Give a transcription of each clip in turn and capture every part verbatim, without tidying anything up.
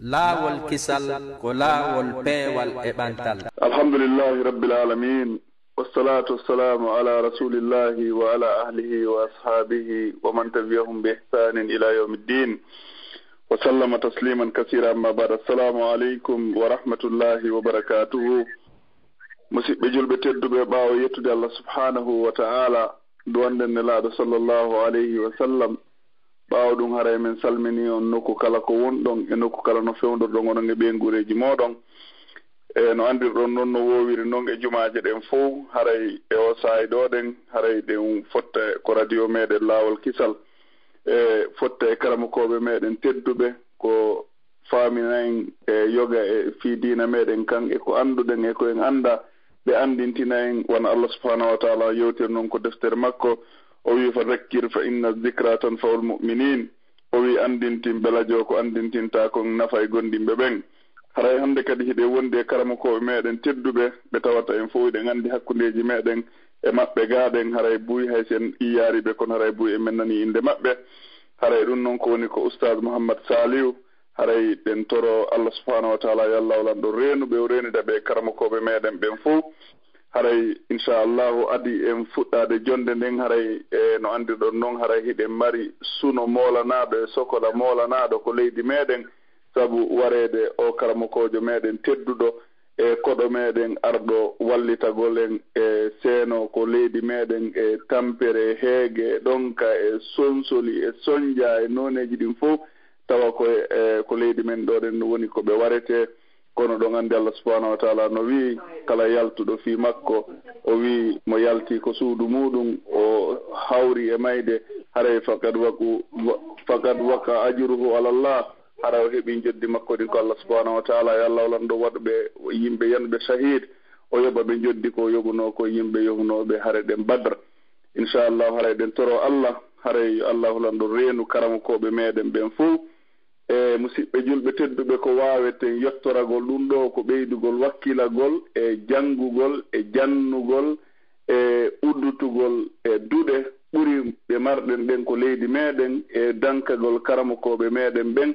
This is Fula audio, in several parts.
Laawol kisal ko laawol peewal e ɓantal. Alhamdulillahi Rabbil Aalamiin. Wassalaatu wassalaamu alaa Rasuulillahi wa alaa ahlihi wa ashaabihi wa man tabi'ahum bi ihsaanin ilaa yawmi ddiin. Wa sallama tasliiman kasiiraa, ammaa ba'd. Assalaamu aleykum wa rahmatullahi wa barakaatuhu. Musiɗɓe julɓe tedduɓe, ɓaawo yettude Allah subhaanahu wa ta'aalaa, duwande Nelaaɗo sallallahu alayhi wa sallam, ɓaawo ɗum haray men salminii on nokku kala ko wonɗon e nokku kala no fewndorɗon onon e ɓeynguureeji mooɗon. E no anndirɗon non no woowiri non e jumaaje ɗen fow, haray e oo saa'i ɗoo ɗen, haray ɗen fotta ko radio meeɗen Laawol Kisal, e fotta e karamokooɓe meeɗen tedduɓe, ko faamina en e yoga e fii diina meeɗen kan e ko annduɗen e ko en anndaa, ɓe anndintina en wano Allah subhaanahu wa ta'aalaa yewtiri non ko deftere makko, o wi'i, "Fa dhakkir fa inna dhikraa tanfa'ul mu'miniin." O wi'i, "Anndintin, belajo ko anndintintaa kon nafay gomɗinɓe ɓen." Haray hannde kadi hiɗen wondi e karamokooɓe meeɗen tedduɓe, ɓe tawata en fow hiɗen anndi hakkundeeji meeɗen e maɓɓe gaaɗen, haray buy hay si en iyyaari ɓe, kono haray buy en mennanii innde maɓɓe. Haray ɗum non ko woni ko Ustaaz Muhammad Saaliw. Haray ɗen toro Allah subhaanahu wa ta'aalaa yo Allah o lanɗo reenuɓe, o reenida ɓe e karamokooɓe meeɗen ɓen fow. Haray, inchallahu, adi en fuɗɗaade jonnde nden, haray e no anndirɗon non, haray hiɗen mari suno moolanaaɗo e sokola moolanaaɗo ko leydi meeɗen, sabu wareede o karamokoojo meeɗen tedduɗo e koɗo meeɗen arɗo wallitagol en e seeno ko leydi meeɗen e tampere, heege, ɗonka e sonsoli e sonja e nooneeji ɗin fow, tawa ko e, ko leydi men ɗo ɗen woni ko ɓe waretee. Kono ɗon anndi Allah subhaanahu wa ta'aalaa no wi'i, kala yaltuɗo fii makko, o wi'i mo yaltii ko suudu muuɗum, o hawri e mayde, haray faqad waqu-, wa-, faqad waqa ajruhu ala Allah, haray o heɓii njoddi makko ɗin ko Allah subhaanahu wa ta'aalaa, yo Allah o lanɗo waɗuɓe yimɓe yanɓe shahiid, o yoɓa ɓe njoddi ko o yoɓunoo ko yimɓe yohunooɓe hare ɗen Badr. Inchallahu, haray ɗen toro Allah, haray yo Allahu lanɗo reenu karamokooɓe meeɗen ɓen fow. E musiɗɓe julɓe tedduɓe, ko waaweten yottoragol ɗum ɗoo ko ɓeydugol wakkilagol e janngugol e jannugol e uddutugol e duɗe ɓuri ɗe marɗen ɗen ko leydi meeɗen, e dankagol karamokooɓe meeɗen ɓen,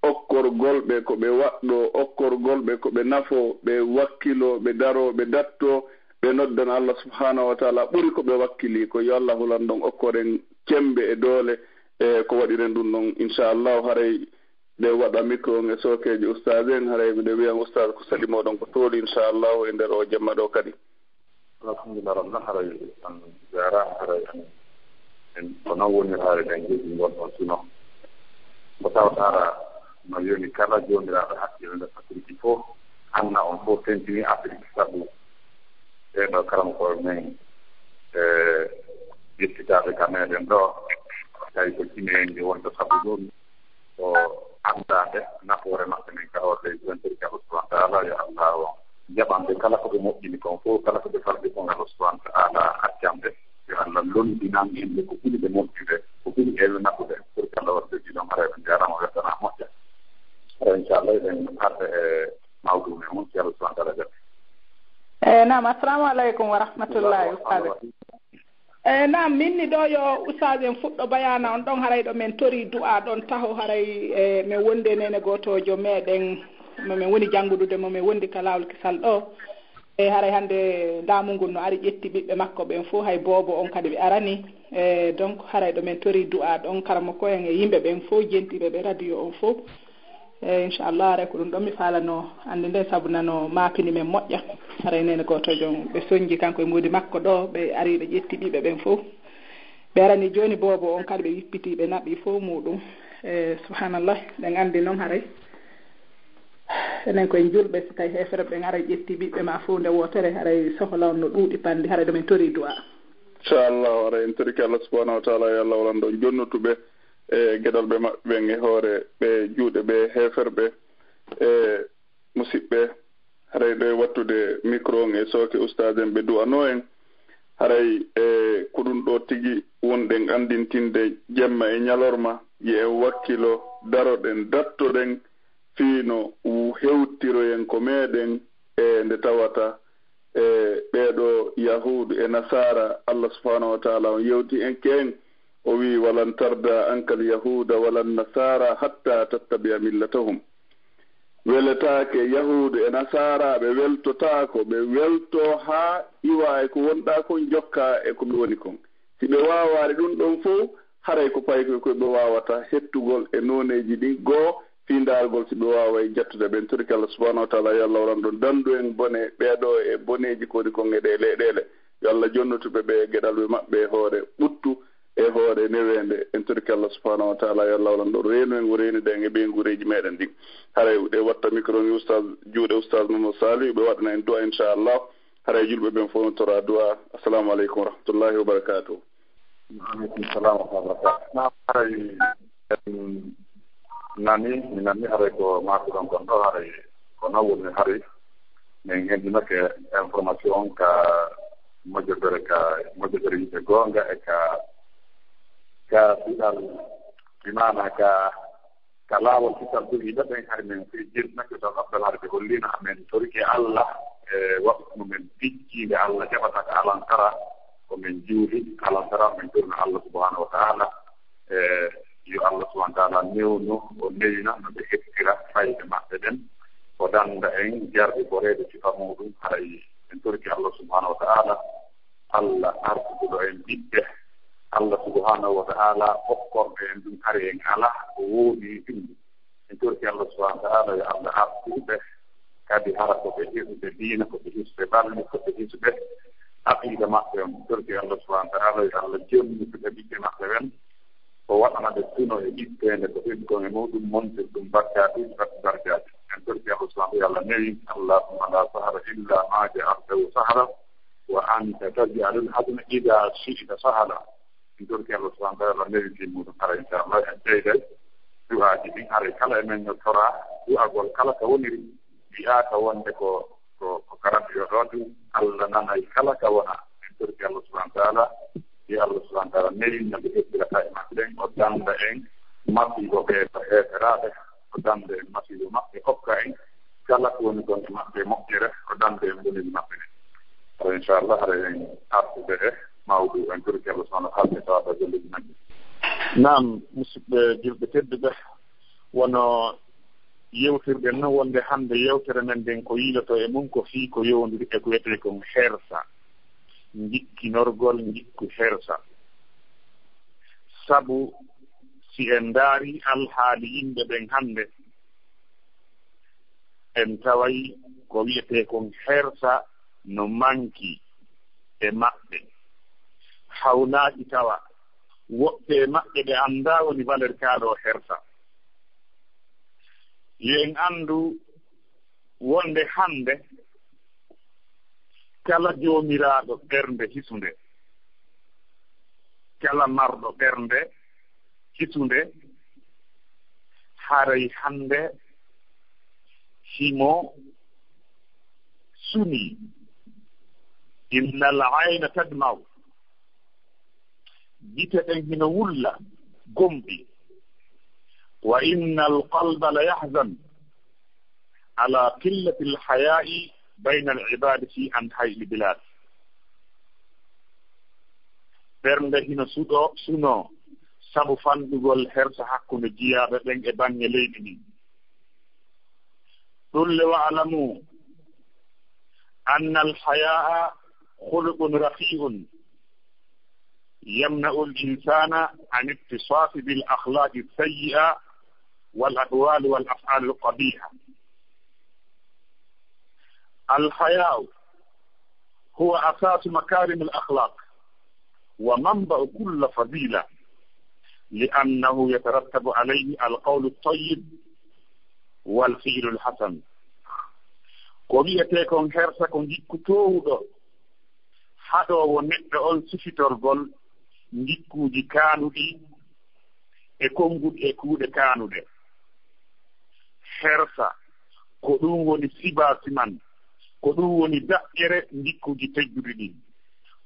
okkorgol ɓe ko ɓe waɗɗoo, okkorgol ɓe ko ɓe nafoo, ɓe wakkiloo, ɓe daroo, ɓe dattoo, ɓe noddana Allah subhaanahu wa ta'aalaa ɓuri ko ɓe wakkilii ko. Yo Allah hulan ɗon okkoren cemmbe e doole e ko waɗiren ɗum ɗon, inchallahu. Haray ɗe waɗa micro on e sookeejo ustaaz en, haray miɗo wiyan ustaaz ko saɗi mooɗon ko tooli, inchallahu, e nder oo jemma ɗoo kadi. Alhamdulillah, Rabbil haray an jaaraama, haray an en ko noon woniri, haray ɗen jeeji ngon ɗon suno. Ko tawata hara no yoni kala joomiraaɗo hakkille nder Afiriki fof, anna on fof tentini Afiriki sabu ɓee ɗoo karamokooɓe men e yettitaaɓe ka meeɗen ɗoo, tawi ko Guinéen ji wonta sabu ɗum. Ko anndaade nafoore maɓɓe nen ka hoore leydi, en torike Allah subhanahu wa taala yo Allah o jaɓan ɓe kala ko ɓe moƴƴini kon fof, kala ko ɓe falɗi kon Allah subhanahu wa taala accan ɓe. Yo Allah londinan en ɓe ko ɓuri ɓe moƴƴude, ko ɓuri ɓe nafude. Pour que Allah waɗa jogii ɗon haray ɓe njaaraama, weltanaa moƴƴa. Haray inchallah eɗen arde e mawdu men on, si Allah subhanahu wa taala jaɓi. Eyi naam, assalamu aleykum wa rahmatullahi ustaade. Eyi naam, min ni ɗo yo ustaade en fuɗɗo bayaana on ɗon, haray ɗo men tori du'a ɗon taho, haray e men wondi e neene gootoojo meeɗen mo men woni janngudude, mo men wondi ka laawol kisal ɗo. E haray hannde laamu ngun no ari ƴetti ɓiɓɓe makko ɓen fof, hay boobo on kadi ɓe arani. E donc haray ɗo men tori du'a ɗon, karamoko en e yimɓe ɓen fof, jentiiɓe ɓe radio on fof. E inchallah, haray ko ɗum ɗon mi faalano anndude, sabu nano maapini men moƴƴa. Haray neene gootojo on ɓe sonji kanko e mboodi makko ɗo, ɓe ari ɓe ƴetti ɓiɓɓe ɓen fof. Ɓe arani jooni boobo on kadi ɓe wippiti, ɓe naɓi fof muɗum. E subhanallah, ɗen anndi noon haray enen ko en julɓe, si tawi heeferɓe ɓen aray ƴetti ɓiɓɓe ma fof nde wootere, haray sohla on no ɗuuɗi panndi, haray ɗo men tori du'a. Inchallahu, haray en torike Allah subhanahu wa taala, yo Allah walan ɗon jonnutuɓe e geɗalɓe maɓɓe ɓen e hoore ɓe juuɗe ɓe heeferɓe. E musiɓɓe, haray ɗo e wattude micro on e sooke ustaas en ɓe du'anoo en. Haray e ko ɗum ɗo tigi wonɗen anndintinde jemma e ñalorma, yo en wakkilo, daroɗen, dattoɗen fii no hewtiroyen ko meeɗen e nde tawata e ɓee ɗoo Yahuudu e Nasaara, Allah subhanahu wa taala on yewti en keen, o wi'i, "Walan tarda ankal Yahuuda walan Nasaara hatta tattabi'a millatahum." Weletaake Yahuudu e Nasaaraaɓe, weltotaako ɓe weltoo haa iwa e ko wonɗaa kon, jokkaa e ko ɓe woni kon. Si ɓe waawaali ɗun ɗon fow, haray ko paykoy koy ɓe waawata hettugol e nooneeji ɗin goo, fii ndaargol si ɓe waaway jattude ɓen. Torike Allah subhanahu wa taala, yo Allah waɗan ɗon danndu en bone ɓee ɗoo e boneeji ko woni kon e ɗee leyɗeele. Yo Allah jonnotu ɓe ɓe e geɗalɓe maɓɓe e hoore ɓuttu e hoore neweende. En torike Allah subhanahu wa taala, yo Allah waɗan ɗon reenu en, o reenida en e ɓeynguureeji meɗen ɗin. Haray ɗe watta micro on e ustaz, juuɗe ustaz Mamadou Saliou, ɓe waɗana en du'a, inchallah. Haray julɓe ɓen fow no tora du'a. Assalamu aleykum wa rahmatullahi wa barakatuh. Wa aleykum salam wa rahmatullahi wa barakatuh. Naam, haray en nani, mi nani haray ko maatuɗon kon ɗoo, haray ko non woni, haray min heddinake information on ka moƴƴere, ka moƴƴere yimɓe goonga e ka, ka fiɗal, bi maana ka, ka laawol kisal duhiiɗo ɓen, hari min fii jirnake to ɗaɓɓal, hari ɓe holliino amen torike Allah e waɓtude men picci nde Allah jaɓata ka alankara, ko min juuli alankara, min torino Allah subhanahu wa ta'ala. E yo Allah subhanahu wa ta'ala newnu, o newina no ɓe heɓtira fayɓe maɓɓe ɓen, o dannda en jarriboreede sifa muuɗum. Haray en torike Allah subhanahu wa ta'ala, Allah arsukuɗo en ɓiɓɓe, Allah subhanahu wa ta'ala okkorɗo en ɗum, hari en alaa ko woɗi ɗum. En torike Allah subhanahu wa ta'ala yo Allah arsuɓe, kadi hara ko ɓe hisuɓe diina, ko ɓe hisuɓe balɗe, ko ɓe hisuɓe aqiida maɓɓe on. En torike Allah subhanahu wa ta'ala yo Allah jonnito ɓe ɓiɓɓe maɓɓe ɓen, o waɗana ɓe suno e ɓitteende ko ɓen kon e muuɗum, montirɗum barkaaji, barkaaji. En torike Allah subhanahu wa ta'ala, yo Allah newin, Allahumma la sahla illa ma ja'altahu sahla, wa anta taj'alul hazna idha shi'ta sahla. En torike Allah subhanahu wa ta'ala, yo Allah newin fii muuɗum. Hara inchallah en ɓeyday du'aaji ɗin. Haray kala e men no tora du'agol kala ka woniri, wi'aaka wonde ko, ko, ko ka radio ɗoo tun. Allah nanay kala ka wona. En torike Allah subhanahu wa ta'ala, yo Allah subhanahu wa ta'ala newin no ɓe heɓtirata e maɓɓe ɗen, o dannda en masiibo ɓee ko heeferaaɓe, o dannda en masiibo maɓɓe, hokka en kala ko woni kon e maɓɓe moƴƴere, o dannda en boniri maɓɓe ɗen. Haray inchallah, haray en artude e mawdu, en torike Allah subhanahu wa ta'ala, haalde tawa ka golleeji majji. Naam, musidɓe julɓe tedduɓe, wano yewtirɗen non wonde hannde yewtere men nden ko yiiloto e mum ko fii ko yowondiri e ko wiyetee kon hersa, jikkinorgol jikku hersa. Sabu si en ndaari alhaali yimɓe ɓen hannde, en taway ko wiyetee kon hersa no manki e maɓɓe. Hawnaaki tawa woɓɓe e maɓɓe ɓe anndaa woni valeur kaa ɗoo hersa. Yo en anndu wonde hannde kala joomiraaɗo ɓernde hisunde, kala marɗo ɓernde hisunde, haray hannde himo sunii. Innal ayna tadma'u. Gite ɗen hino wulla gomɗi. Wa innal qalba la yahzan ala qillatil haya'i baynal ibadi fi anha'il bilad. Ɓernde hino suɗo, suno sabu fanɗugol hersa hakkunde jiyaaɓe ɓen e baŋŋe leydi ndin. Ɗum le wa'lamu anna al-haya'a khuluqun rafi'un yamna'u al-insana an ittisafi bil akhlaqi sayyi'a wal aqwali wal af'ali al-qabiha. Al-haya'u huwa asasu makarim al-akhlaq wa manba'u kulli fadila, li'annahu yatarattabu alayhi al-qawlu at-tayyib wal fi'lu al-hasan. Ko wi'etee kon hersa ko ngikku toowuɗo, haɗoowo neɗɗo on sifitorgol ngikkuuji kaanuɗi e konnguɗi e kuuɗe kaanuɗe. Hersa, ko ɗum woni sibaasi man, ko ɗum woni daƴƴere ngikkuuji tedduɗi ɗin.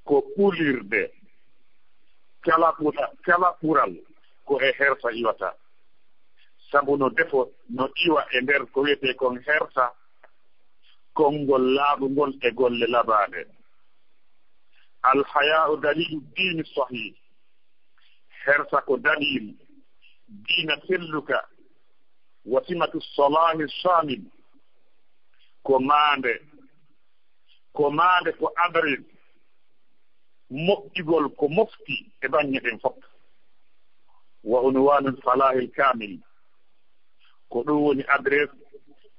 Ko ɓulirde, kala ɓura-, kala ɓural ko e hersa iwata. Sabu no defo, no iwa e nder ko wiyetee kon hersa, konngol laaɓungol e golle labaaɗe. Al-haya'u dalilu diini sahih. Hersa ko dalil diina selluka. Wa simatu salahi shamil, ko maande, ko maande, ko adresse moƴƴugol, ko mofti e baŋŋe ɗen fof. Wa unwanul falahil kamil, ko ɗum woni adresse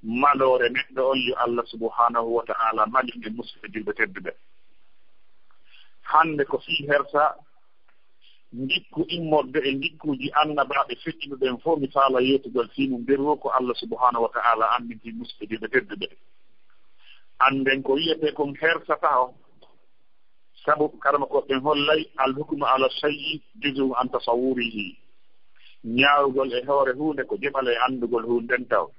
maloore neɗɗo on, yo Allah subhanahu wa ta'ala malin e. Musidɓe julɓe tedduɓe, hannde ko fii hersa, ngikku immorde e ngikkuuji annabaaɓe feƴƴuɓe ɓen fof, mi faala yeetugol fii mum, ndeer wo ko Allah subhanahu wa ta'ala anndinti. Musidɓe julɓe tedduɓe, annden ko wi'etee kon hersa taho, sabu karamokooɓe ɓen hollay, al hukmu ala shay'i juz'un an tasawwurihi, ñaawugol e hoore huunde ko jeɓal e anndugol huunde nden taho.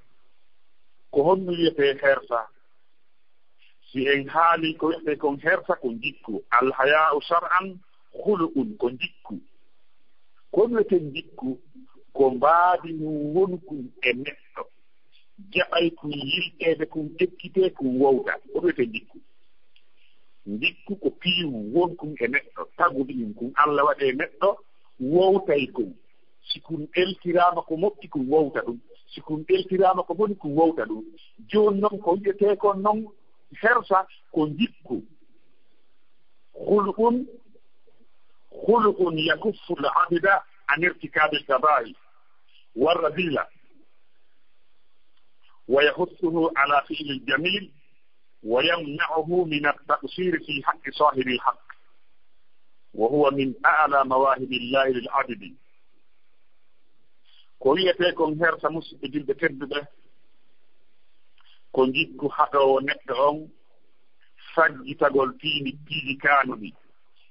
Ko honɗum wi'etee hersa? Si en haalii ko wi'etee kon hersa, ko njikku. Al haya'u shar'an khuluqun, ko njikku. Ko wi'etee njikku, ko mbaadi ngun wonkun e neɗɗo, jaɓay kun yilteede, kun ekkitee, kun wowta. Ko wi'etee njikku. Njikku ko piiwu wonkun e neɗɗo, tagudu ɗum, kun Allah waɗi e neɗɗo, wowtay kun. Si kun ɗeltiraama ko moƴƴi, kun wowta ɗum. Si kun ɗeltiraama ko boni, kun wowta ɗum. Jooni non, ko wi'etee kon non hersa, ko njikku. Khuluqun, khuluqun yakuffu al-abda an irtikabil kaba'i war razila, wa yahussuhu ala fi'lil jamil, wa yamna'uhu min at-taqsiri fi haqqi sahibil haqq, wa huwa min a'la mawahibillahi lil abdi. Ko wi'etee kon hersa, musidɓe julɓe tedduɓe, ko njikku haɗoowo neɗɗo on fajjitagol piindi, piiji kaanuɗi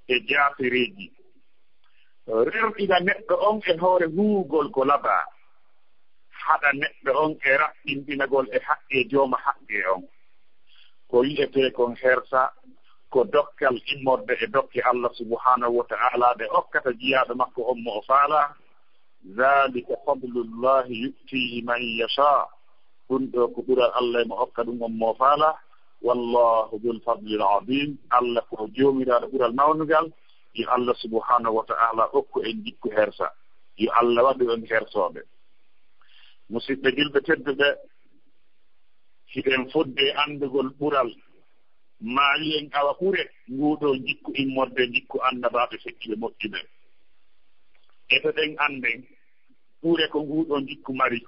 e jaafereeji, rerɗina neɗɗo on e hoore huugol ko labaa, haɗa neɗɗo on e raɓɓinɗinagol e haqqee jooma haqqee on. Ko wi'etee kon hersa, ko dokkal immorde e dokke Allah subhanahu wa ta'ala ɗe okkata jiyaaɗo makko on mo o faalaa. Zalika fadlullahi yu'tihi man yasha. Ɗum ɗoo ko ɓural Allah e mo okka ɗum on mo faalaa. Wallahu dhul fadlil azim. Allah ko joomiraaɗo ɓural mawnugal. Yo Allah subhanahu wa ta'ala okku en jikku hersa. Yo Allah waɗu en hersooɓe. Musidɓe julɓe tedduɓe, hiɗen fodde anndugol ɓural, maa wi'en awa ɓure, nguu ɗoo njikku immorde njikku annabaaɓe feƴƴuɓe moƴƴuɓe. Eto ɗen annden ɓure ko nguu ɗoo njikku mari.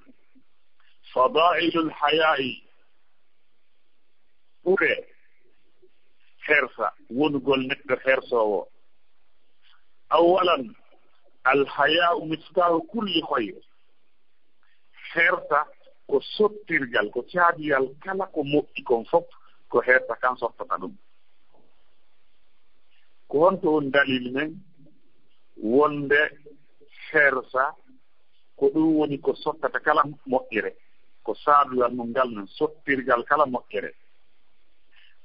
Fadailul haya'i, ɓure hersa, wonugol neɗɗo hersoowo. Awwalan, al haya'u miftahu kulli khayr. Hersa ko sottirgal, ko caabiyal kala ko moƴƴi kon fof, ko hersa kan sottata ɗum. Ko honto woni dalil men wonde hersa ko ɗum woni ko sottata kala moƴƴere, ko saabiwal mum ngal non, sottirgal kala moƴƴere?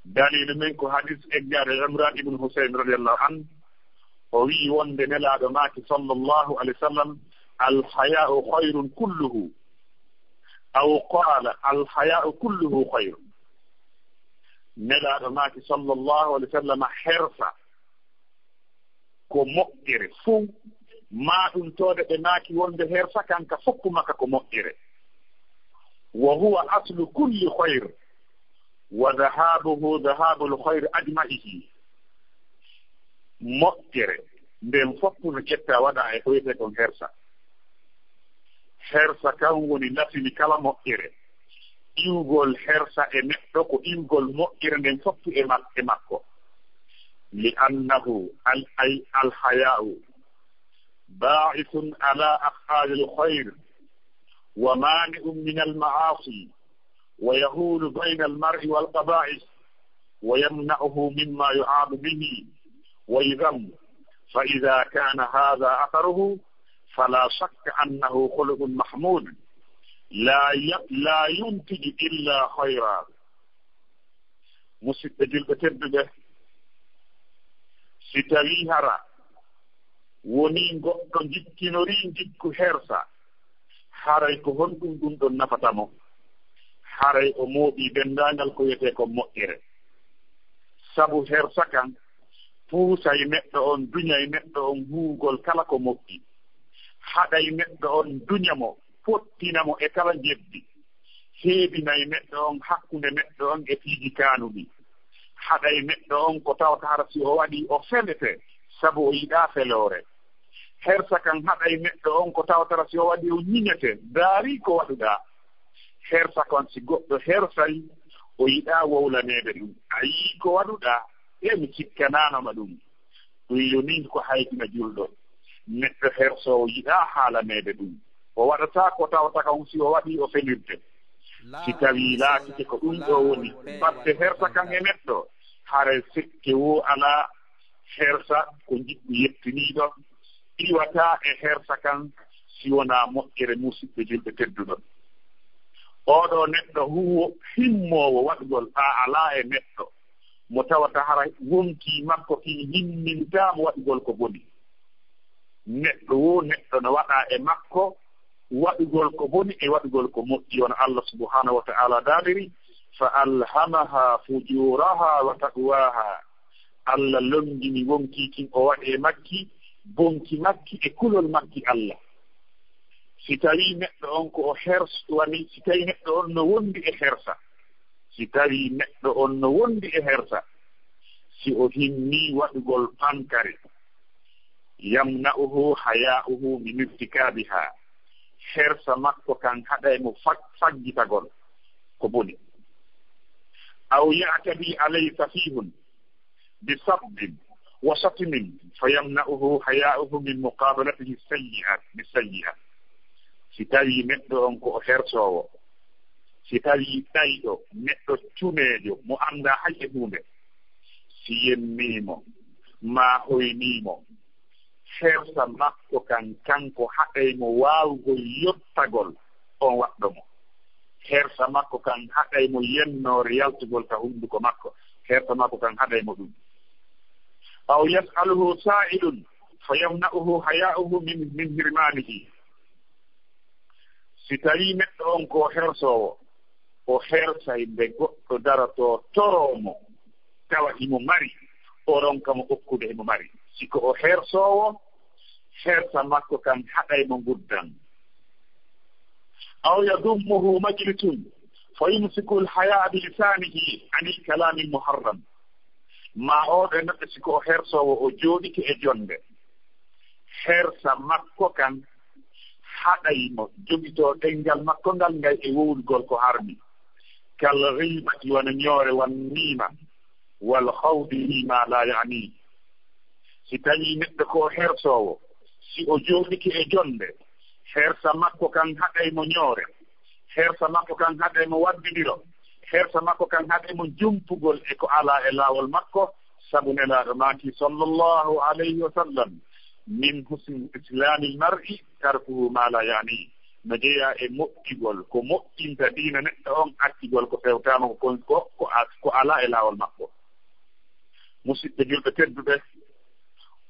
Dalilu men ko hadis eggaaɗo e Imran ibn Husayn radiyallahu anhu, o wi'i wonde Nelaaɗo maaki sallallahu alayhi wa sallam, "Al haya'u khayrun kulluhu." Aw qala, "Al haya'u kulluhu khayr." Nelaaɗo maaki sallallahu alayhi wa sallam, hersa ko moƴƴere fow. Maa ɗum toode ɓe maaki wonde hersa kanka foppu makka ko moƴƴere. "Wa huwa aslu kulli khayr, wa dhahabuhu dhahabul khayr ajma'ihi." Moƴƴere nden foppu no ƴetta waɗa e ko wiyetee kon hersa. Hersa kan woni lafini kala moƴƴere. Iwgol hersa e neɗɗo ko iwgol moƴƴere nden foppu e mak-, e makko. Li annahu al-, ay al-haya'u ba'ithun ala af'alil khayr wa mani'un min al-ma'asi wa yahulu bayna al-mar'i wal qaba'ih wa yamna'uhu mimma yu'abu bihi wa yudham. Fa idha kana hadha atharuhu fala shakka annahu khuluqun mahmud la ya-, la yuntiju illa khayra. Musidɓe julɓe tedduɓe, si tawii hara wonii goɗɗo jikkinorii jikku hersa, haray ko honɗum ɗum ɗon nafata mo? Haray o mooɓii denndaangal ko wiyetee ko moƴƴere. Sabu hersa kan puusay neɗɗo on, duñay neɗɗo on huugol kala ko moƴƴi. Haɗay neɗɗo on duña mo, pottina mo e kala njebbi, heedinay neɗɗo on hakkunde neɗɗo on e piiji kaanuɗi, haɗay neɗɗo on ko tawata hara si o waɗii o felete sabu o yiɗaa feloore. Hersa kan haɗay neɗɗo on ko tawata hara si o waɗii o ñiñete, daarii ko waɗuɗaa. Hersa kan si goɗɗo hersay, o yiɗaa wowlaneede ɗum. A yii ko waɗuɗaa, e mi sikkanaano ma ɗum. Ɗum yonii ko haydina julɗo. Neɗɗo hersoowo yiɗaa haalaneede ɗum. O waɗataa ko tawata kan si o waɗii o felirte. Si tawii laatike ko ɗum ɗo woni batte hersa kan e neɗɗo, haray sikke woo alaa. Hersa ko jiɗɗu yettiniiɗo, iwataa e hersa kan si wonaa moƴƴere musiɓɓe julɓe tedduɗo. Ooɗo neɗɗo huwo himmoowo waɗugol ɗaa alaa e neɗɗo mo tawata hara wonkii makko kin himmintaa mo waɗugol ko boni. Neɗɗo woo neɗɗo no waɗaa e makko waɗugol ko boni e waɗugol ko moƴƴi, wano Allah subhanahu wa ta'ala daaliri, "Fa alhamaha fujuraha wa taqwaha." Allah longini wonkii kin o waɗi e makki, bonki makki e kulol makki Allah. Si tawii neɗɗo on ko o hers-, wani, si tawii neɗɗo on no wondi e hersa, si tawii neɗɗo on no wondi e hersa, si o himmii waɗugol pankare, yamna'uhu haya'uhu min irtikabiha, hersa makko kan haɗay mo fag-, faggitagol ko boni. Aw ya'tadi alayhi safihun bi sabbin wa shatmin, fa yamna'uhu haya'uhu min muqabalatihi sayyi'at bi sayyi'at. Si tawii neɗɗo on ko o hersoowo, si tawii ɗayɗo, neɗɗo cuneejo, mo anndaa hay e huunde, si yennii mo, maa hoynii mo, hersa makko kan, kanko haɗay mo waawugol yottagol on waɗɗo mo. Hersa makko kan haɗay mo yennoore yaltugol ka hunnduko makko. Hersa makko kan haɗay mo ɗum. Aw yas'aluhu sa'ilun fa yamna'uhu haya'uhu min, min hirmanihi. Si tawii neɗɗo on ko hersoowo, o hersay nde goɗɗo darotoo toroo mo, tawa himo mari, o ronka mo okkude himo mari. Si ko o hersoowo, hersa makko kan haɗay mo nguddan. Aw yadummuhu majlisun, fa yumsikul haya'a bi lisanihi anil kalamil muharram. Maa oo ɗoo neɗɗo, si ko o hersoowo, o jooɗike e jonnde, hersa makko kan haɗay mo jogitoo ɗenngal makko ngal ngay e wowlugol ko harmi. Kal ghiibati, wano ñoore, wan namiima, wal khawdi fi ma la ya'ni. Si tawii neɗɗo ko hersoowo, si o jooɗike e jonnde, hersa makko kan haɗay mo ñoore, hersa makko kan haɗay mo waddidiro, hersa makko kan haɗay mo jumpugol e ko alaa e laawol makko, sabu Nelaaɗo maaki, sallallahu alayhi wa sallam, "Min husni islamil mar'i tarkuhu ma la ya'ni." No jeyaa e moƴƴugol, ko moƴƴinta diina neɗɗo on, accugol ko fewtaama ko kon, ko, ko a-, ko alaa e laawol makko. Musiɓɓe julɓe tedduɓe,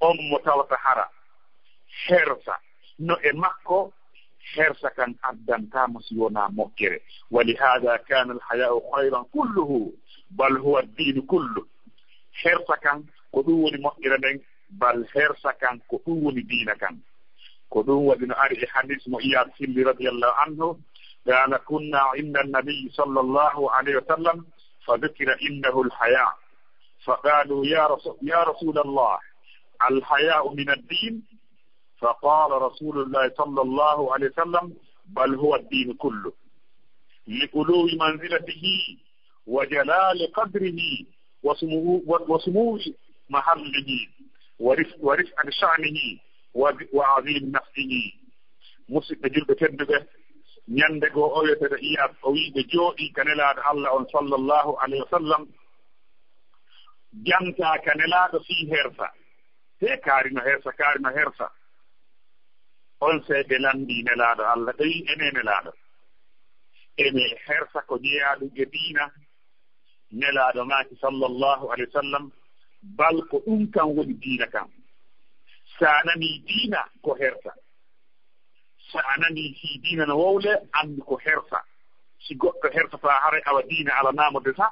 on mo tawata hara hersa no e makko, hersa kan addantaa mo si wonaa moƴƴere. Wa li hada kana al haya'u khayran kulluhu, bal huwa ad-din kullu. Hersa kan ko ɗum woni moƴƴere nden, bal hersa kan ko ɗum woni diina kan. Ko ɗum waɗi no ari e hadis mo Iyad filli radiyallahu anhu, qala, "Kunna inda an-nabi sallallahu alayhi wa sallam, fa dhukira indahu al-haya." Fa qalu, "Ya rasu-, ya Rasulallah, al-haya'u min ad-din?" Fa qala Rasulullah sallallahu alayhi wa sallam, "Bal huwa ad-din kullu." Li uluwi manzilatihi wa jalali qadrihi wa sumu-, wa, wa sumuwi mahallihi wa rif-, wa rif'ati sha'nihi wa, wa azimi naf'ihi. Musiɓɓe julɓe tedduɓe, ñande goo o wiyeteeɗo Iyad, o wi'i ɓe jooɗii ka Nelaaɗo Allah on sallallahu alayhi wa sallam, jantaa ka Nelaaɗo fii hersa. He kaari no hersa, kaari no hersa. On sey ɓe lanndii Nelaaɗo Allah, ɓe wi'i, "Ene Nelaaɗo, ene hersa ko jeyaa ɗum e diina?" Nelaaɗo maaki sallallahu alayhi wa sallam, "Bal ko ɗum kan woni diina kan. Sa nanii diina ko hersa. Sa nanii fii diina no wowle, anndu ko hersa. Si goɗɗo hersataa haray awa diina alanaamo de sa."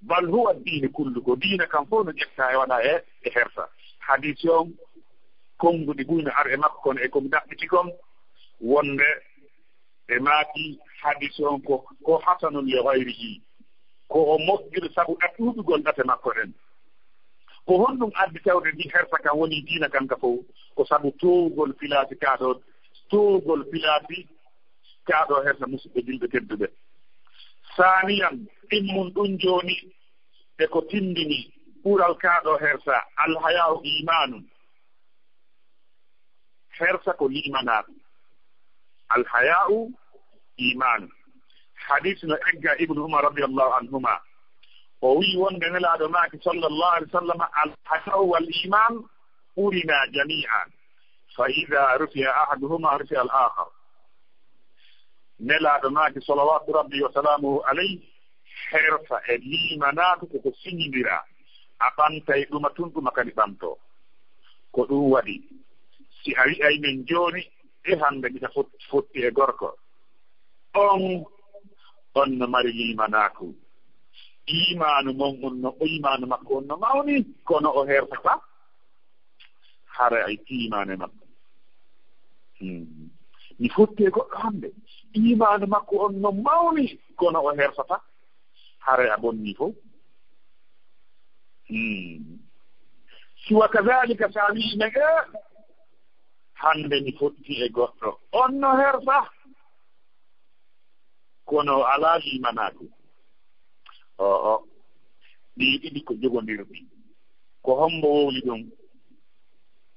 "Bal huwa diini kullu," ko diina kan fof no ƴetta e waɗa e, e hersa. Hadisi on, konnguɗi buy no ar e makko, kono e ko mi ɗaɓɓiti kon, Wonde ɓe maaki hadis on ko, ko hasanun li ghayrihi, ko o moƴƴuɗo sabu ɗat-, ɗuuɗugol ɗate makko ɗen. Ko honɗum addi tawde ndi hersa kan woni diina kan ka fow? Ko sabu toowugol pilaasi kaa ɗoo, toowugol pilaasi kaa ɗoo hersa, musidɓe julɓe tedduɓe. Saaniyan, ɗimmun ɗun jooni e ko tindini ɓural kaa ɗoo hersa, alhayaa'u iimaanun. Hersa ko liimanaaku. Alhayaa'u iimaanu. Hadis no egga Ibnu Umar radiyallahu anhuma. O wi'i wonde Nelaaɗo maaki sallallahu alaihi wasallam, "Alhayaa'u wal iimaan urina jamii'an. Fa idha rufi'a ahaduhuma rufi'a al-akhar." Nelaaɗo maaki salawatu rabbi wa salamuhu alayhi, hersa e liimanaaku ko ko siñindiraa. A ɓantay ɗuma tun, ɗuma kadi ɓantoo. Ko ɗum waɗi, si a wi'ay min jooni, e hannde mbiɗa fot-, fotti e gorko, on, on no mari liimanaaku. Iimaanu mon on no, iimaanu makko on no mawni, kono o hersataa. Hara ay tiimaane makko. Hmm. Mi fotti e goɗɗo hannde. Iimaanu makko on no mawni, kono o hersataa. Hara a bonni fow. Hmm. Si wa kadhalika, sa wi'i men, "Eh, hannde mi fotti e goɗɗo." On no hersa. Kono o alaa liimanaaku. O'o. Ɗii ɗiɗi ko jogondirɗi. Ko hombo wowli ɗum?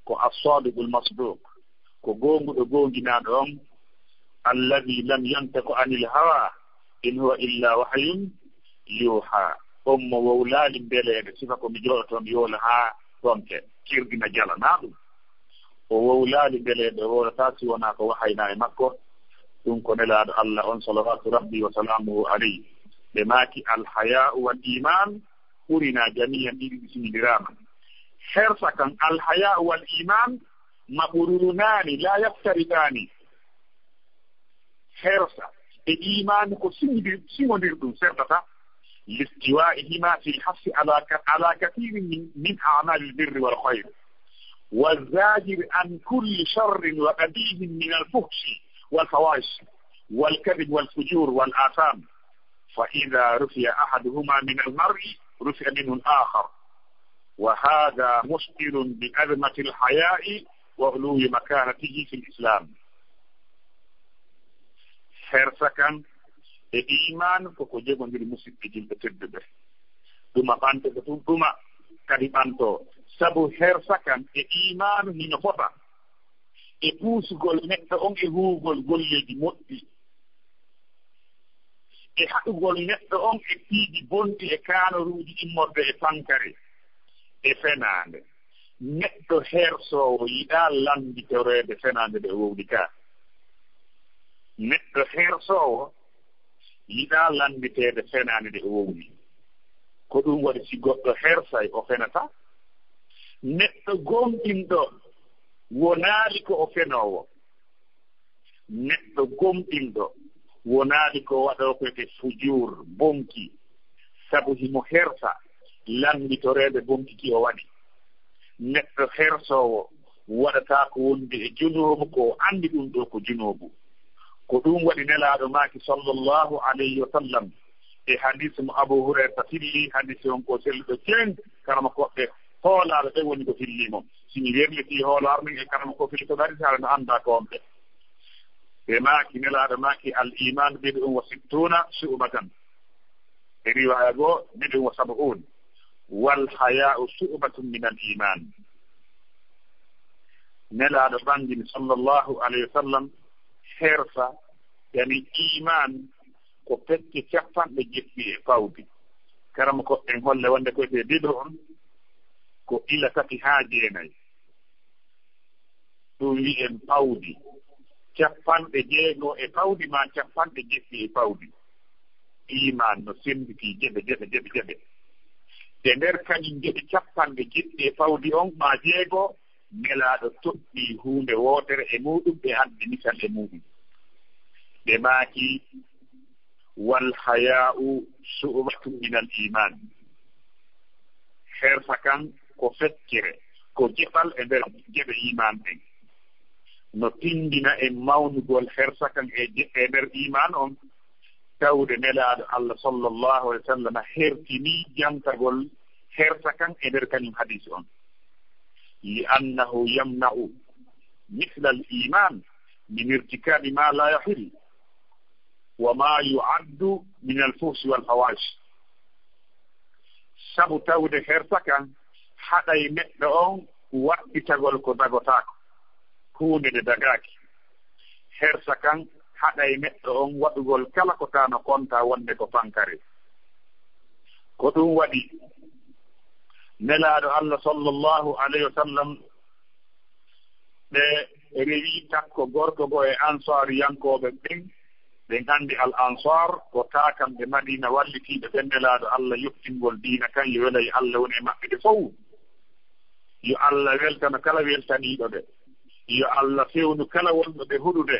Ko as-sadiqul masduq. Ko goonguɗo goonginaaɗo on. Alladhi lam yantiqu anil hawa. In huwa illa wahyun yuha. On mo wowlaali mbeleeɗe, sifa ko mi jooɗoto mi wowla haa tonke, kirdi na jala, naa ɗum. O wowlaali mbeleeɗe, o wowlataa si wonaa ko wahaynaa e makko. Ɗum ko Nelaaɗo Allah on, salawatu rabbi wa salamuhu alayhi. Ɓe maaki, "Alhayaa'u wal iimaan urina jamii'an", ɗiɗi ɗi siñindiraama. Hersa kan, alhayaa'u wal iimaan maɓrunaani laa yaftaritaani. Hersa e iimaanu ko siñondir-, siñondirɗum, sertataa. Listiwa'ihima fil hassi ala ka-, ala kathirin min, min a'malil birri wal khayr. Wa zajir an kulli sharrin wa qabihin min al fuhshi wal fawahish wal kadhib wal fujur wal atham. Fa idha rufi'a ahaduhuma min al mar'i, rufi'a minhu al akhar. Wa hadha mush'irun bi azmati al haya'i wa uluwi makanatihi fil Islam. Hersa kan e iimaan ko ko jogondiri, musidɓe julɓe tedduɓe. Ɗuma ɓanto ko ɗum ɗuma kadi ɓanto. Sabu hersa kan e iimaanu hino fota e puusugol neɗɗo on e huugol golleeji moƴƴi, e haɗugol neɗɗo on e piiji bonɗi e kaanoruuji immorde e pankare e fenaande. Neɗɗo hersoowo yiɗaa lannditoreede fenaande nde o wowli ka. Neɗɗo hersoowo yiɗaa lannditeede fenaande nde o wowli. Ko ɗum waɗi si goɗɗo hersay, o fenata. Neɗɗo gomɗinɗo wonaali ko o fenoowo. Neɗɗo gomɗinɗo wonaali ko waɗoo ko wi'etee fujuur, bonki, sabu himo hersa lannditoreede bonki ki o waɗi. Neɗɗo hersoowo waɗataa ko wondi e junoobu, ko o anndi ɗum ɗoo ko junoobu. Ko ɗum waɗi Nelaaɗo maaki, sallallahu alayhi wa sallam, e hadiis mo Abu Hurayrata filli, hadiis on ko selluɗo ceeŋ, karamokooɓe hoolaaɓe ɓe woni ko filli mo. Si mi werlitii hoolaare nden e karamokoo filli ko ɗaɗi, tawa no anndaa ko on ɓe. Ɓe maaki, Nelaaɗo maaki, "Al iimaanu bid'un wa sittuuna shu'batan." E riwaaya goo, "Bid'un wa sab'uun. Wal hayaa'u shu'batun minal iimaan." Nelaaɗo ɓangini, sallallahu alayhi wa sallam, hersa, yani iimaan, ko pecce capanɗe jeɗɗi e pawdi. Karamokooɓe ɓen holle wonde ko wi'etee bid'un, ko ila tati haa jeenay. Ɗum wi'en pawdi. Capanɗe jeego e pawdi maa capanɗe jeɗɗi e pawdi. Iimaan no sennditii geɓe, geɓe, geɓe, geɓe. E nder kañum geɓe capanɗe jeɗɗi e pawdi on maa jeego, Nelaaɗo toɗɗii huunde wootere e muuɗum, ɓe addi misal e muuɗum. Ɓe maaki, "Wal hayaa'u shu'batun minal iimaan." Hersa kan ko feccere, ko geɓal e nder geɓe iimaan ɗen. No tinndina en mawnugol hersa kan e je-, e nder iimaan on, tawde Nelaaɗo Allah sallallahu alaihi wasallam hertinii jantagol hersa kan e nder kañum hadiis on. Li annahu yamna'u mislal iimaan min irtikaabi maa laa yahil, wa maa yu'addu minal fuhshi wal fawaahish. Sabu tawde hersa kan haɗay neɗɗo on waɗɗitagol ko dagotaako, huunde nde dagaaki. Hersa kan haɗay neɗɗo on waɗugol kala ko taano kontaa wonde ko pankare. Ko ɗum waɗi Nelaaɗo Allah sallallahu alaihi wasallam ɓe rewi takko gorko go e Ansaariyankooɓe ɓen. Ɓen anndi Al Ansaar ko taakamɓe Madiina wallitiiɓe ɓen Nelaaɗo Allah yottingol diina kan, yo welay Allah woni e maɓɓe ɓe fow. Yo Allah weltano kala weltaniiɗo ɓe. Yo Allah fewnu kala wonɗo ɓe huɗude.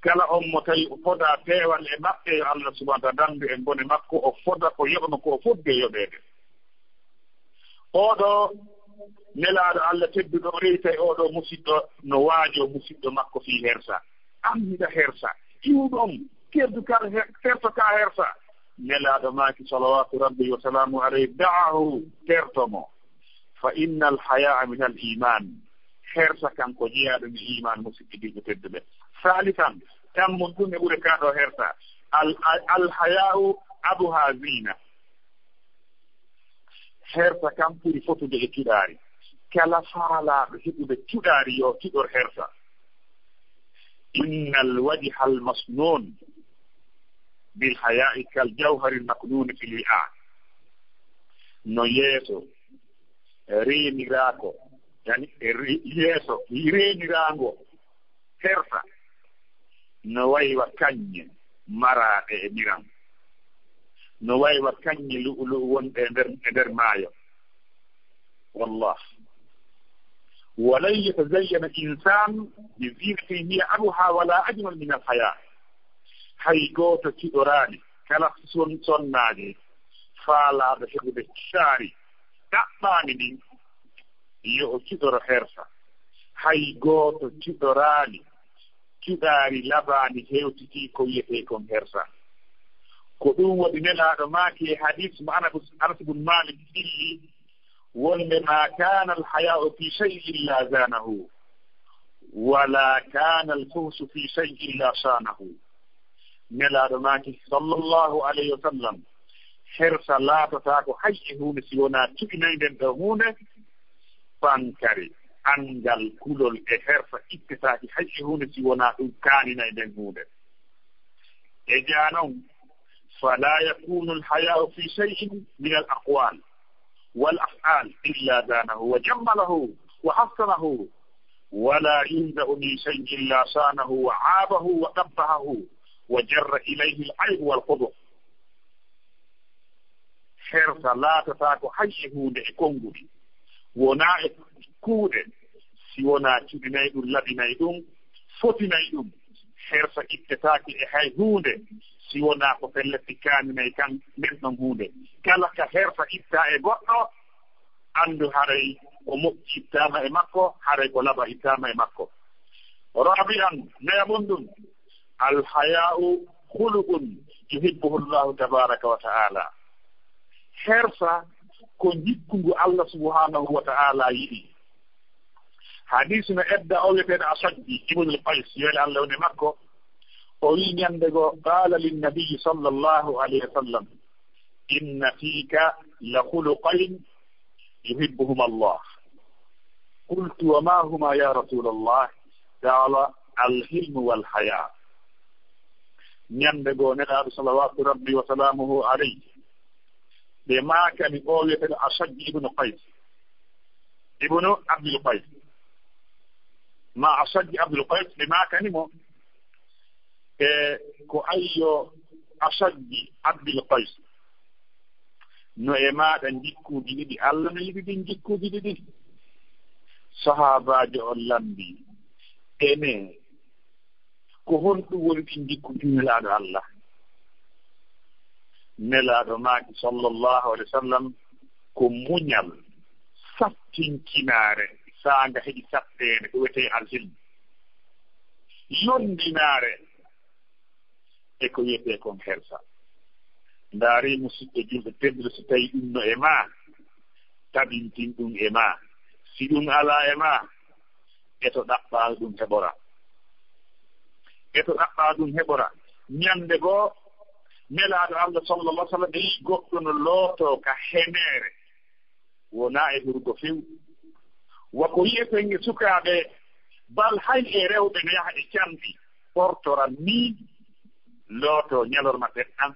Kala on mo tawi o fodaa peewal e maɓɓe, yo Allah subhanahu wa ta'ala dandu en bone makko, o foda ko yoɓno ko o fodde yoɓeede. Oɗo Nelaaɗo Allah tedduɗo o rewitay oɗo musiɗɗo no waajoo musiɗɗo makko fii hersa. An hiɗa hersa, iwɗon, teddu kala her-, terto ka hersa. Nelaaɗo maaki, salawaatu Rabbi wa salaamu alayhi, da'ahu, terto mo. Fa innal haya'a minal iimaan. Hersa kan ko jeyaaɗo e iimaan, musiɗɓe diiɓe tedduɓe. Saalisan, tammun ɗum e ɓure kaa ɗoo hersa. Al, al, al haya'u abuha zina. Hersa kan ɓuri fotude e cuɗaari. Kala faalaaɗo heɓude cuɗaari yo cuɗor hersa. Innal wajhal masnuun bil haya'i kal jawharil maknuuni fil wi'a. No yeeso reeniraako, yani, re-, yeeso reeniraango hersa no waywa kañŋe maraaɗe e miran, no waywa kañŋe lu'ulu'u wonɗe e nder, e nder maayo. Wallah. Walan yatazayyana insan bi zinatin hiya abuha wala ajmal min al haya. Hay gooto cuɗoraani kala son-, sonnaajo faalaaɗo heɓude caari ɗaɓɓaani ɗin, yo o cuɗoro hersa. Hay gooto cuɗoraani cuɗaari labaani hewtitii ko wiyetee kon hersa. Ko ɗum waɗi Nelaaɗo maaki e hadiis mo Anas, Anas bun Maalik filli, wonde, "Ma kana al haya'u fi shay'in illa zanahu, wa la kana al fuhshu fi shay'in illa shanahu." Nelaaɗo maaki, sallallahu alayhi wa sallam, hersa laatotaako hay e huunde si wonaa cuɗinaynden ɗo huunde pankari. Anngal kulol e hersa ittetaaki hay e huunde si wonaa ɗum kaaninaynden huunde. E jaa non, "Fala yakunu al haya'u fi shay'in min al aqwal wal af'al illa zanahu wa jammalahu wa hassanahu, wala yunza'u min shay'in illa shanahu wa abahu wa qabbahahu wa jarra ilayhi al aybu wal qubuh." Hersa laatataako hay e huunde e konnguɗi, wonaa e kuuɗe, si wonaa cuɗinay ɗum, labinay ɗum, fotinay ɗum. Hersa ittetaake e hay huunde, si wonaa ko pellet ɗi kaaninay kan nden ɗon huunde. Kala ka hersa ittaa e goɗɗo, anndu haray ko moƴƴi ittaama e makko, haray ko laba ittaama e makko. Rabi'an, nayaɓun ɗum, al haya'u khuluqun yuhibbuhu Allahu tabaraka wa ta'ala. Hersa ko jikku ngu Allah subhanahu wa ta'ala yiɗi. Hadiisu no edda o wiyeteeɗo Asajji ibn al-Qays, yo Allah wone makko, o wi ñande go, qala lin nabiyyi sallallahu alayhi wa sallam, "Inna fika la khuluqayn yuhibbuhuma Allah." Qultu, "Wa ma huma ya Rasulallah?" Qala, "Al-hilmu wal haya." Ñande goo, Nelaaɗo salawaatu Rabbi wa salaamuhu alayhi, ɓe maakani o wiyeteeɗo Asajji ibnu Qays, ibnu Abdul Qays, ma Asajji Abdul Qays, ɓe maakani mo, e ko ayyo Asajji Abdul Qays, no e maaɗa njikkuuji ɗiɗi, Allah no yiɗi ɗin njikkuuji ɗiɗi? Sahaabaajo on lamndii, ene, ko honɗum woni ɗin njikkuuji Nelaaɗo Allah? Nelaaɗo maaki, sallallahu alayhi wa sallam, ko muñal, sattinkinaare, saanga heɓi satteende, ko wiyetee alhilm. Yondinaare e ko wiyetee kon hersa. Ndaari, musidɓe julɓe tedduɓe, so tawii ɗum no e maa, tabintin ɗum e maa. Si ɗum alaa e maa, eto ɗaɓɓaa ɗum heɓora. Eto ɗaɓɓaa ɗum heɓora. Ñande goo, Nelaaɗo Allah sallallahu alaihi wasallam ɓe yii goɗɗo no lootoo ka heneere. Wonaa e hurgo few. Wa ko yi'eten e sukaaɓe, bal hay e rewɓe no yaha e canɗi, ɓortora nii, lootoo ñalorma ɗeɗɗan.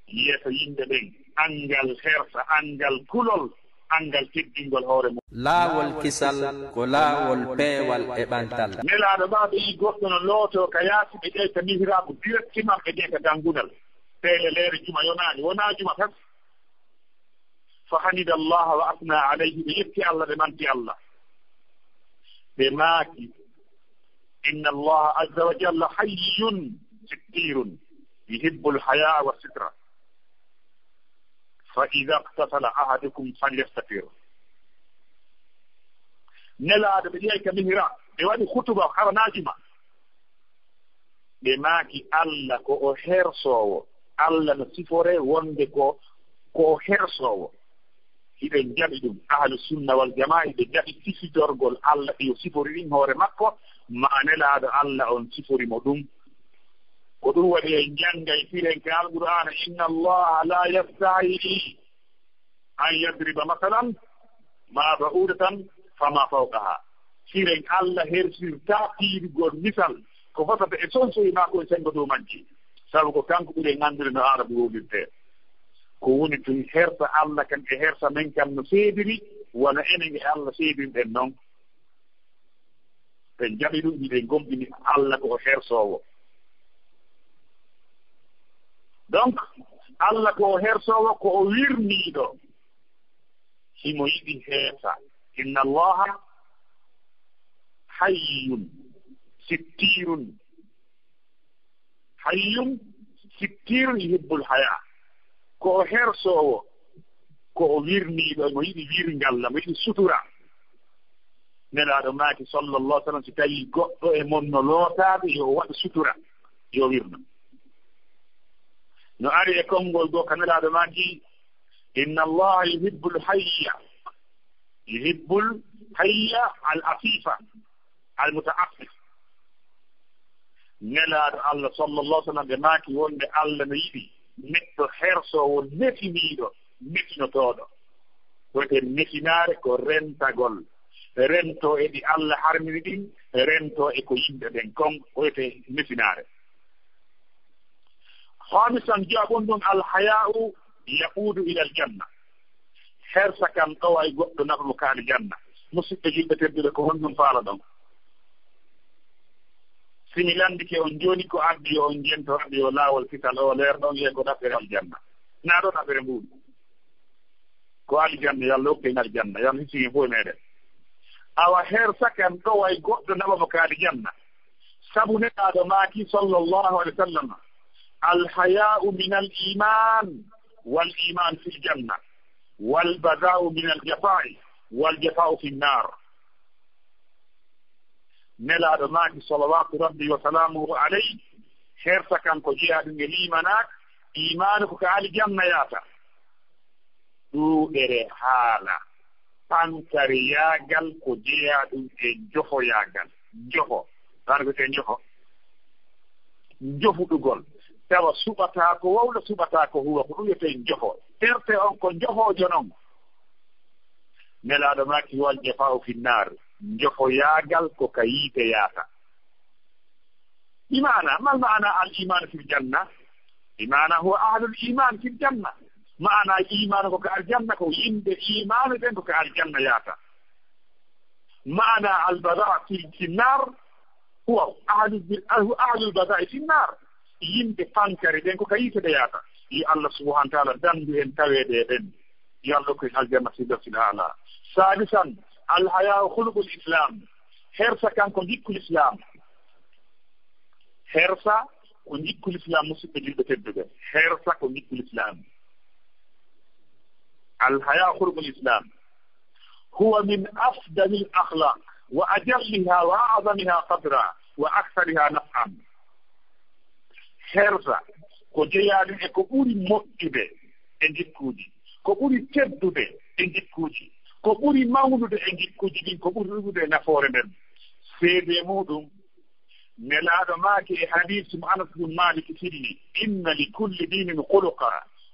Yeeso yimɓe ɓen, anngal hersa, anngal kulol, anngal teddingol hoore mum. Laawol kisal ko laawol peewal e ɓantal. Nelaaɗo ɓaa ɓe yii goɗɗo no lootoo ka yaasi, ɓe ƴeewa mihraabu directement, ɓe ƴeewa dangunal. Teeleleere juma yonaani, wonaa juma tan. Fa hamida Allaha wa asna alayhi, ɓe yetti Allah, ɓe manti Allah. Ɓe maaki, inna Allaha azza wa jalla hayyun sittirun yuhibbul hayaa wa sitra. Fa idha ightasala ahadukum falyastatir. Nelaaɗo ɓe ƴeewi ka mihra, ɓe waɗi khutuba, haɓa naa juma. Ɓe maaki, Allah ko o hersoowo. Allah no siforee wonde ko, ko o hersoowo. Hiɗen jaɓi ɗum. Ahlu sunna wal jamaa, hiɓe jaɓi sifitorgol Allah ɗi o sifori ɗin hoore makko, ma Nelaaɗo Allah on sifori mo ɗum. Ko ɗum waɗi en janngay firen ka Alqur'aana, inna Allaha la yastahi an yadriba masalan ma ba'udatan fama fawqaha. Siren Allah hersirta tiirugol misal ko fotata e sonsoyi makko e senngo dow majji. Sabu ko kanko ɓuri en anndude no Aarabu wowlirtee. Ko woni tun hersa Allah kan e hersa men kan no seediri, wano enen e Allah seedirɗen non. Ɓe jaɓi ɗum, hiɓe gomɗini Allah ko o hersoowo. Donc, Allah ko o hersoowo, ko o wirniiɗo. Himo yiɗi heesa. Inna Allaha hayyun sittirun. Hayyun sittirun yuhibbul haya. Ko o hersoowo, ko o wirniiɗo, mo yiɗi wirngal, mo yiɗi sutura. Nelaaɗo maaki, sallallahu alaihi wasallam, si tawii goɗɗo e mon no lootaade, yo o waɗu sutura, yo o wirno. No ari e konngol goo ka Nelaaɗo maaki, inna Allaha yuhibbul hayya, yuhibbul hayya al afifa, al muta'affif. Nelaaɗo Allah, sallallahu alaihi wasallam, ɓe maaki wonde Allah no yiɗi neɗɗo hersoowo, nefiniiɗo, nefinotooɗo. Ko wiyetee nefinaare ko rentagol, rentoo e ɗi Allah harmini ɗin, rentoo e ko yimɓe ɓen kon, ko wiyetee nefinaare. Khamisan, jowaɓun ɗum, al haya'u yaqudu ila al janna. Hersa kan ɗoway goɗɗo naɓa mo ka aljanna. Musidɓe julɓe tedduɓe, ko honɗum faalaɗon? Si mi lanndike on jooni ko addi yo on jento, addi yo laawol kisal o leerɗon, e ko ɗaɓɓere aljanna. Naa ɗo ɗaɓɓere mbuuɗu. Ko aljanna, yo Allah hokku en aljanna, yo Allah hissin en fof e meɗen. Awa hersa kan ɗoway goɗɗo naɓa mo ka aljanna. Sabu Nelaaɗo maaki, sallallahu alaihi wasallam, al haya'u min al iman, wal iman fil janna, wal bada'u min al jafa'i, wal jafa'u fin nar. Nelaaɗo maaki, salawatu rabbi wa salamuhu alayhi, hersa kan ko jeyaa ɗum e liimanaaku, imaanu ko ka aljanna yaata. Ɗuuɗere haala, pankariyaagal ko jeyaa ɗum e jofoyaagal. Jofo, ɗaano ko wiyetee jofo? Jofuɗugol. Tawa suɓataa ko wowla, suɓataa ko huwa, ko ɗum wiyetee jofo. Terte on ko jofoojo non. Nelaaɗo maaki, wal jafa'u fin nar, jofoyaagal ko ka yiite yaata. Bi maana, mal maana al iman fil janna? Bi maana huwa ahlul iman fil janna. Maana iman ko ka aljanna, ko yimɓe imaanu ɓen ko ka aljanna yaata. Maana al bada fil, fil nar, huwa ahlu, huwa ahlul bada fil nar. Yimɓe pankari ɓen ko ka yiite ɓe yaata. Yo Allah subhanahu wa ta'ala dandu en taweede e ɓen. Yo Allah hokku en aljanna firdawsil aala. Sadisan, al haya'u khuluqul islam. Hersa kan ko jikku Islam. Hersa ko jikku Islam, musidɓe julɓe tedduɓe. Hersa ko jikku Islam. Al haya'u khuluqul islam. Huwa min afdalil akhlaq wa ajalliha wa a'zamiha qadra. وأكثرها نفعا. Hersa ko jeyaa ɗum e ko ɓuri moƴƴude e jikkuuji, ko ɓuri teddude e jikkuuji, ko ɓuri mawnude e jikkuuji ɗin, ko ɓuri ɗuuɗude e nafoore nden. Seedee muuɗum, Nelaaɗo maaki e hadiis mo Anas bun Maalik filli: إن لكل دين خلقا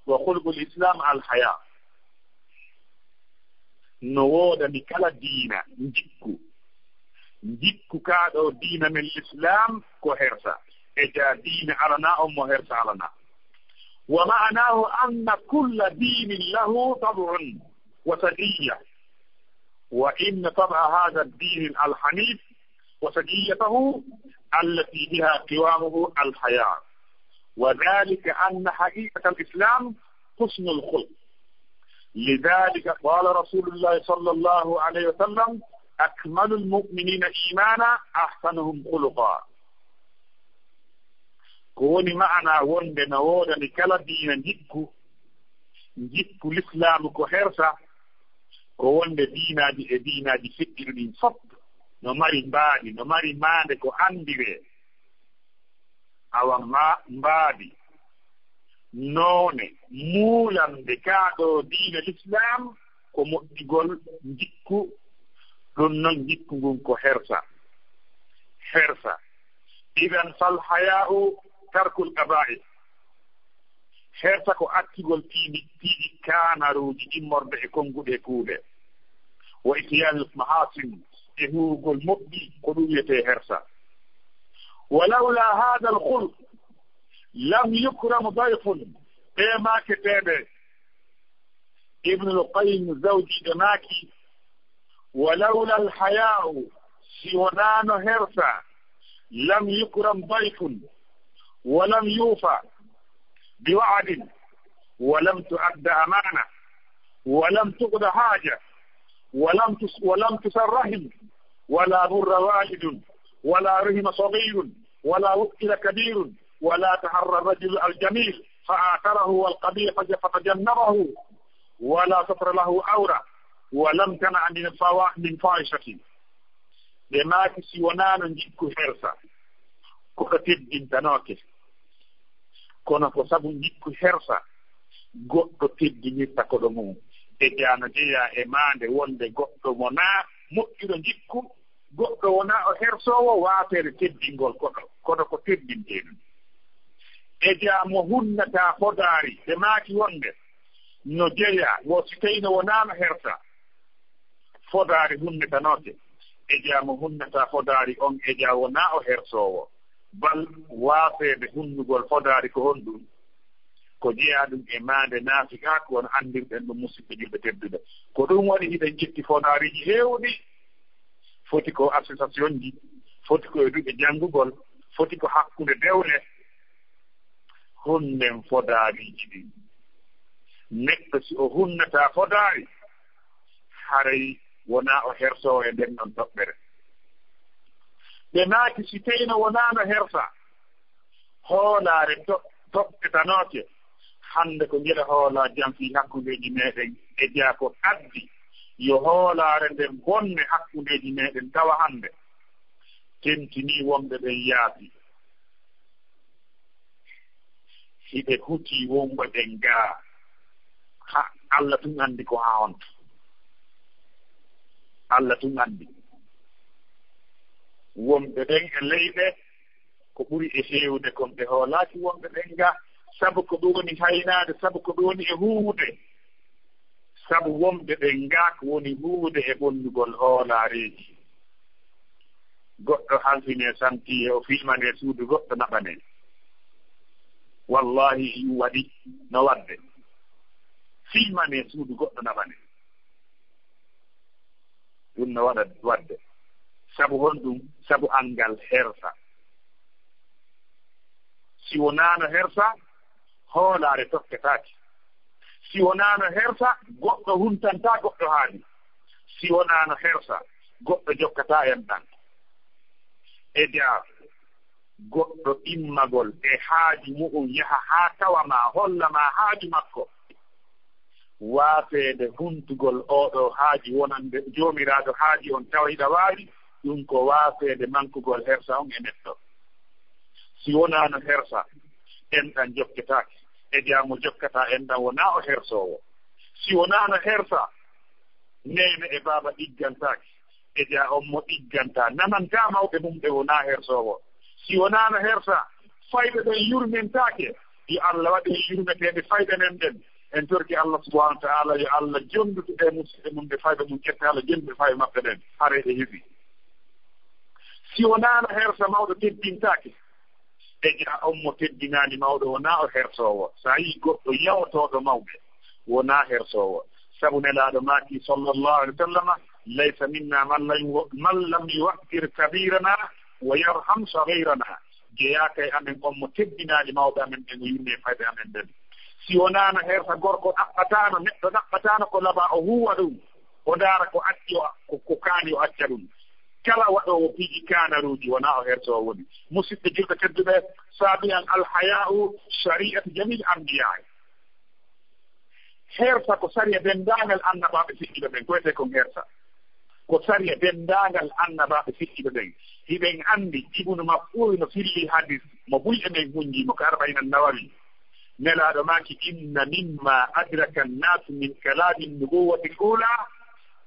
وخلق الإسلام الحياء. No woodani kala diina njikku. Njikku kaa ɗoo diina men Lislaam ko hersa. E jaa diina alanaa on mo hersa alanaa. ومعناه أن كل دين له طبع وسجية، وإن طبع هذا الدين الحنيف وسجيته التي بها قوامه الحياء، وذلك أن حقيقة الإسلام حسن الخلق. لذلك قال رسول الله صلى الله عليه وسلم: أكمل المؤمنين إيمانا أحسنهم خلقا. Ko woni maanaa wonde no woodani kala diina njikku, njikku Lislaamu ko hersa, ko wonde diinaaji e diinaaji feƴƴiɗi ɗin fof no mari mbaadi, no mari maande ko anndiree. Awa ma-, mbaadi, noone, muulannde kaa ɗoo diina Lislaam ko moƴƴugol njikku, ɗum noon njikku ngun ko hersa. Hersa. Idan fal hayaa'u tarkul qabaa'i. Hersa ko accugol tiiɗi, tiiɗi kaanaruuji immorde e konnguɗi e kuuɗe. Wa ityaanil mahaasin, e huuwugol moƴƴi, ko ɗum wiyetee hersa. Wa lawlaa haadal khulq lam yukram dayfun, ɓe maaketeeɓe. Ibnul Qayyim Zawjiiɗo maaki: ولولا الحياء, si wonaano hersa, لم يكرم ضيف، ولم يوف بوعد، ولم تؤد أمانة، ولم تقض حاجة، ولم تس-، ولم تصل رحم، ولا بر والد، ولا رحم صغير، ولا وكل كبير، ولا تحرى الرجل الجميل فآثره والقبيح فتجنبه، ولا ستر له عورة، ولم تنع من فوا-، من فاحشة. Ɓe maaki, si wonaano njikku hersa, koɗo teddintanooke. Kono ko sabu njikku hersa, goɗɗo teddinirta koɗo mum. E jaa no jeyaa e maande wonde goɗɗo wonaa moƴƴuɗo njikku, goɗɗo wonaa o hersoowo waafeede teddingol koɗo, kono ko teddintee ɗum. E jaa mo hunnataa fodaari, ɓe maaki wonde no jeyaa, wo si tawii no wonaano hersa, fodaari hunnetanooke. E jaa mo hunnataa fodaari on, e jaa wonaa o hersoowo. Bal waafeede hunnugol fodaari ko honɗum? Ko jeyaa ɗum e maande naafiqaaku, wano anndirɗen ɗum, musidɓe julɓe tedduɓe. Ko ɗum waɗi hiɗen ƴetti fodaariiji heewɗi, foti ko associationji, foti ko e duɗe janngugol, foti ko hakkunde dewle. Hunnen fodaariiji ɗin. Neɗɗo si o hunnataa fodaari, haray wonaa o hersoowo e nden ɗon toɓɓere. Ɓe maaki, si tawii no wonaano hersa, hoolaare to-, toɓɓetanooke. Hannde ko ngila hoolaa jam fii hakkundeeji meeɗen, e jaa ko addi yo hoolaare nden bonne hakkundeeji meeɗen, tawa hannde tentinii wonɓe ɓen yaafi. Hiɓe hutii wonɓe ɓen gaa. Ha, Alla tun anndi ko haa honto. Alla tun anndi. Wonɓe ɓen e leyɗe, ko ɓuri e heewde kon, ɓe hoolaaki wonɓe ɓen gaa. Sabu ko ɓe woni haynaade, sabu ko ɓe woni e huuwude. Sabu wonɓe ɓen gaa ko woni huuwude e bonnugol hoolaareeji. Goɗɗo halfinee santiye, o filmanee suudu goɗɗo naɓanee. Wallaahi, ɗum waɗi no waɗde. Filmanee suudu goɗɗo naɓanee. Ɗum no waɗa waɗde. Sabu honɗum? Sabu anngal hersa. Si wonaano hersa, hoolaare tokketaake. Si wonaano hersa, goɗɗo huntantaa goɗɗo haali. Si wonaano hersa, goɗɗo jokkataa enɗan. E jaa, goɗɗo immagol e haaju mu'un yaha haa tawa ma, holla ma haaju makko. Waafeede huntugol oo ɗoo haaju wonande Joomiraaɗo haaju on tawa hiɗa waawi, Ɗum ko waaseede mankugol hersa on e neɗɗo. Si wonaano hersa, enɗan jokketaake. E jaa mo jokkataa enɗan wonaa o hersoowo. Si wonaano hersa, neene e baaba ɗiggantaake. E jaa on mo ɗiggantaa, nanantaa mawɓe mum ɓe wonaa hersoowo. Si wonaano hersa, fayɓe ɓen yurmintaake. Yo Allah waɗ en yurmeteeɓe fayɓe men ɓen. En torki Allah subhanahu wa ta'ala, yo Allah jonndutu e musiɓɓe mum ɓe fayɓe mum ƴetta, Allah jonndutu e fayɓe maɓɓe ɓen. Haray ɓe heɓi. Si wonaano hersa, mawɗo teddintaake. E jaa on mo teddinaani mawɗo wonaa o hersoowo. So a yii goɗɗo yawtooɗo mawɓe, wonaa hersoowo. Sabu Nelaaɗo maaki, sallallahu alaihi wa sallam, "Laysa minna man lam yu-, man lam yuwaqqir kabirana wa yarham saghirana." Jeyaaka e amen on mo teddinaani mawɓe amen ɓen, o yurmee fayɓe amen ɓen. Si wonaano hersa, gorko ɗaɓɓataano, neɗɗo ɗaɓɓataano ko labaa o huuwa ɗum, o ndaara ko acci o, ko, ko kaani o acca ɗum. Kala waɗoowo piiji kaanaruuji wonaa o hersoowo woni. Musiɓɓe julɓe tedduɓe, saabi an, alhayaa'u shari'atu jamil anbiyaa. Hersa ko sariya denndaangal annabaaɓe feƴƴuɓe ɓen, ko wiyetee kon hersa. Ko sariya denndaangal annabaaɓe feƴƴuɓe ɓen. Hiɗen anndi Ibnu Mas'ud no filli hadis mo buy e men hunji mo ka Arba'in an-Nawawi. Nelaaɗo maaki, "Inna mimma adraka an-nasu min kalami an-nubuwwati al-ula,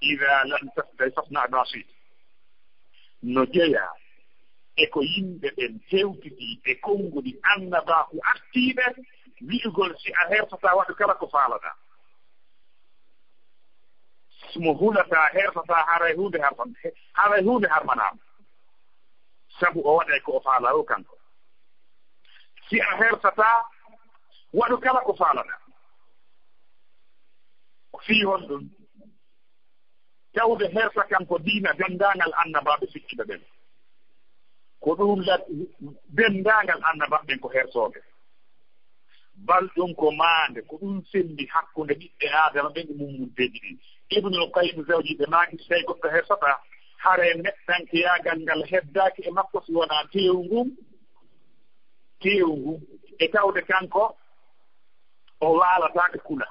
idha lam tastahyi fasna' ma shi'ta." No jeyaa e ko yimɓe ɓen hewtidi e konguɗi annabaaku artiiɓe, wi'ugol si a hersataa, waɗu kala ko faalaɗaa. Si mo hulataa, hersataa, haray huunde harman-, haray huunde harmanaama. Sabu o waɗay ko o faalaa o kanko. Si a hersataa, waɗu kala ko faalaɗaa. Ko fii honɗun? Tawde hersa kan ko diina denndaangal annabaaɓe feƴƴuɓe ɓen. Ko ɗum la-, denndaangal annabaaɓe ɓen ko hersooɓe. Bal ɗum ko maande, ko ɗum senndi hakkunde ɓiɓɓe Aadama ɓen e mummunteeji ɗin. Ibnul Qayyim Jawzi ɓe maaki, si tawi goɗɗo hersataa, haray neɗɗankeyaagal ngal heddaaki e makko si wonaa teewu ngun, teewu ngun. E tawde kanko, o waalataa ka kula.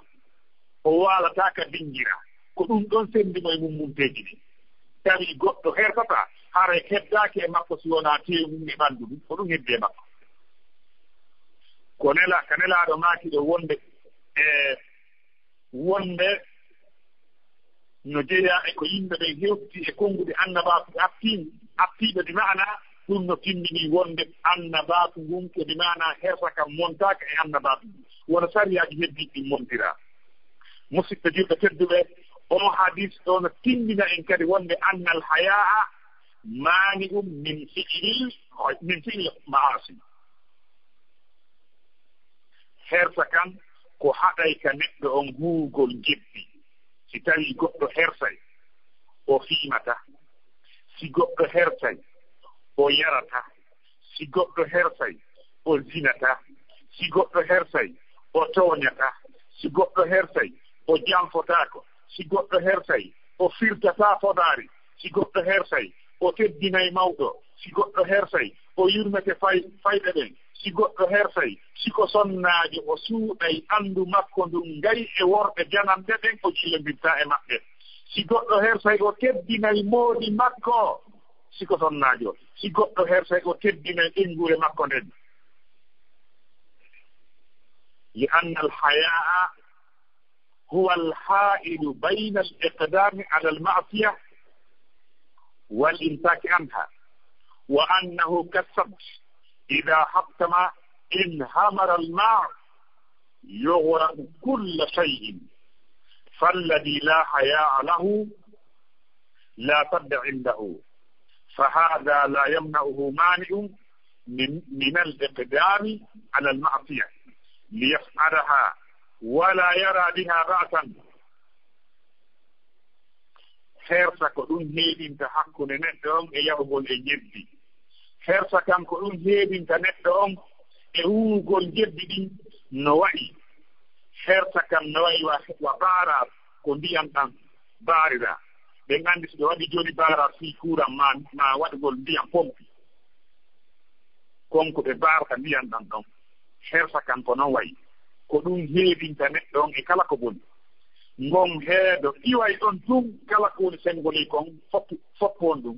O waalataa ka dingira. Ko ɗum ɗon senndi mo e mummunteeji ɗin. Tawi goɗɗo hersataa, haray heddaaki e makko si wonaa teewu ngun e ɓanndu ngun. Ko ɗum heddi e makko. Ko nela-, ka Nelaaɗo maaki ɗo wonde, e wonde no jeyaa e ko yimɓe ɓen hewti e konnguɗi annabaaku artii-, artiiɓe, bi maana ɗum no timmini wonde annabaaku ngun ko bi maana hersa kan montaaka e annabaaku ngun. Wona sariyaaji heddiiɗi ɗin montiraa. Musiɓɓe julɓe tedduɓe, oo hadis ɗoo no tinndina en kadi wonde annal hayaa maani'un min fi'lil, min fi'lil ma'asi. Hersa kan ko haɗay ka neɗɗo on huugol jebbi. Si tawii goɗɗo hersay, o fiimata. Si goɗɗo hersay, o yarata. Si goɗɗo hersay, o zinata. Si goɗɗo hersay, o tooñata. Si goɗɗo hersay, o janfotaako. Si goɗɗo hersay, o firtataa fodaari. Si goɗɗo hersay, o teddinay mawɗo. Si goɗɗo hersay, o yurmete fay-, fayɓe ɓen. Si goɗɗo hersay, si ko sonnaajo, o suuɗay ɓanndu makko ndun gay e worɓe jananɓe ɓen, o jillondirtaa e maɓɓe. Si goɗɗo hersay, o teddinay moodi makko. Si ko sonnaajo, si goɗɗo hersay, o teddinay ɓeynguure makko nden. لأن الحياء هو الحائل بين الإقدام على المعصية والإمساك عنها، وأنه كالسبت إذا حطم انهمر الماء يغرق كل شيء، فالذي لا حياء له لا سد عنده، فهذا لا يمنعه مانع من، من الإقدام على المعصية ليفعلها ولا يرى بها بأسا. Hersa ko ɗum heedinta hakkunde neɗɗo on e yahugol e njebbi. Hersa kan ko ɗum heedinta neɗɗo on e huugol njebbi ɗin no wa'i. Hersa kan no wa'i wa, wa baaraas ko ndiyan ɗan baariraa. Ɓen anndi si ɓe waɗi jooni baaraas fii kuuran ma, ma waɗugol ndiyan pompi. Kon ko ɓe baarata ndiyan ɗan ɗon. Hersa kan ko non wa'i. Ko ɗum heedinta neɗɗo on e kala ko boni. Ngon heedo iway ɗon tun, kala ko woni sengolii kon, foppu-, foppu on ɗum.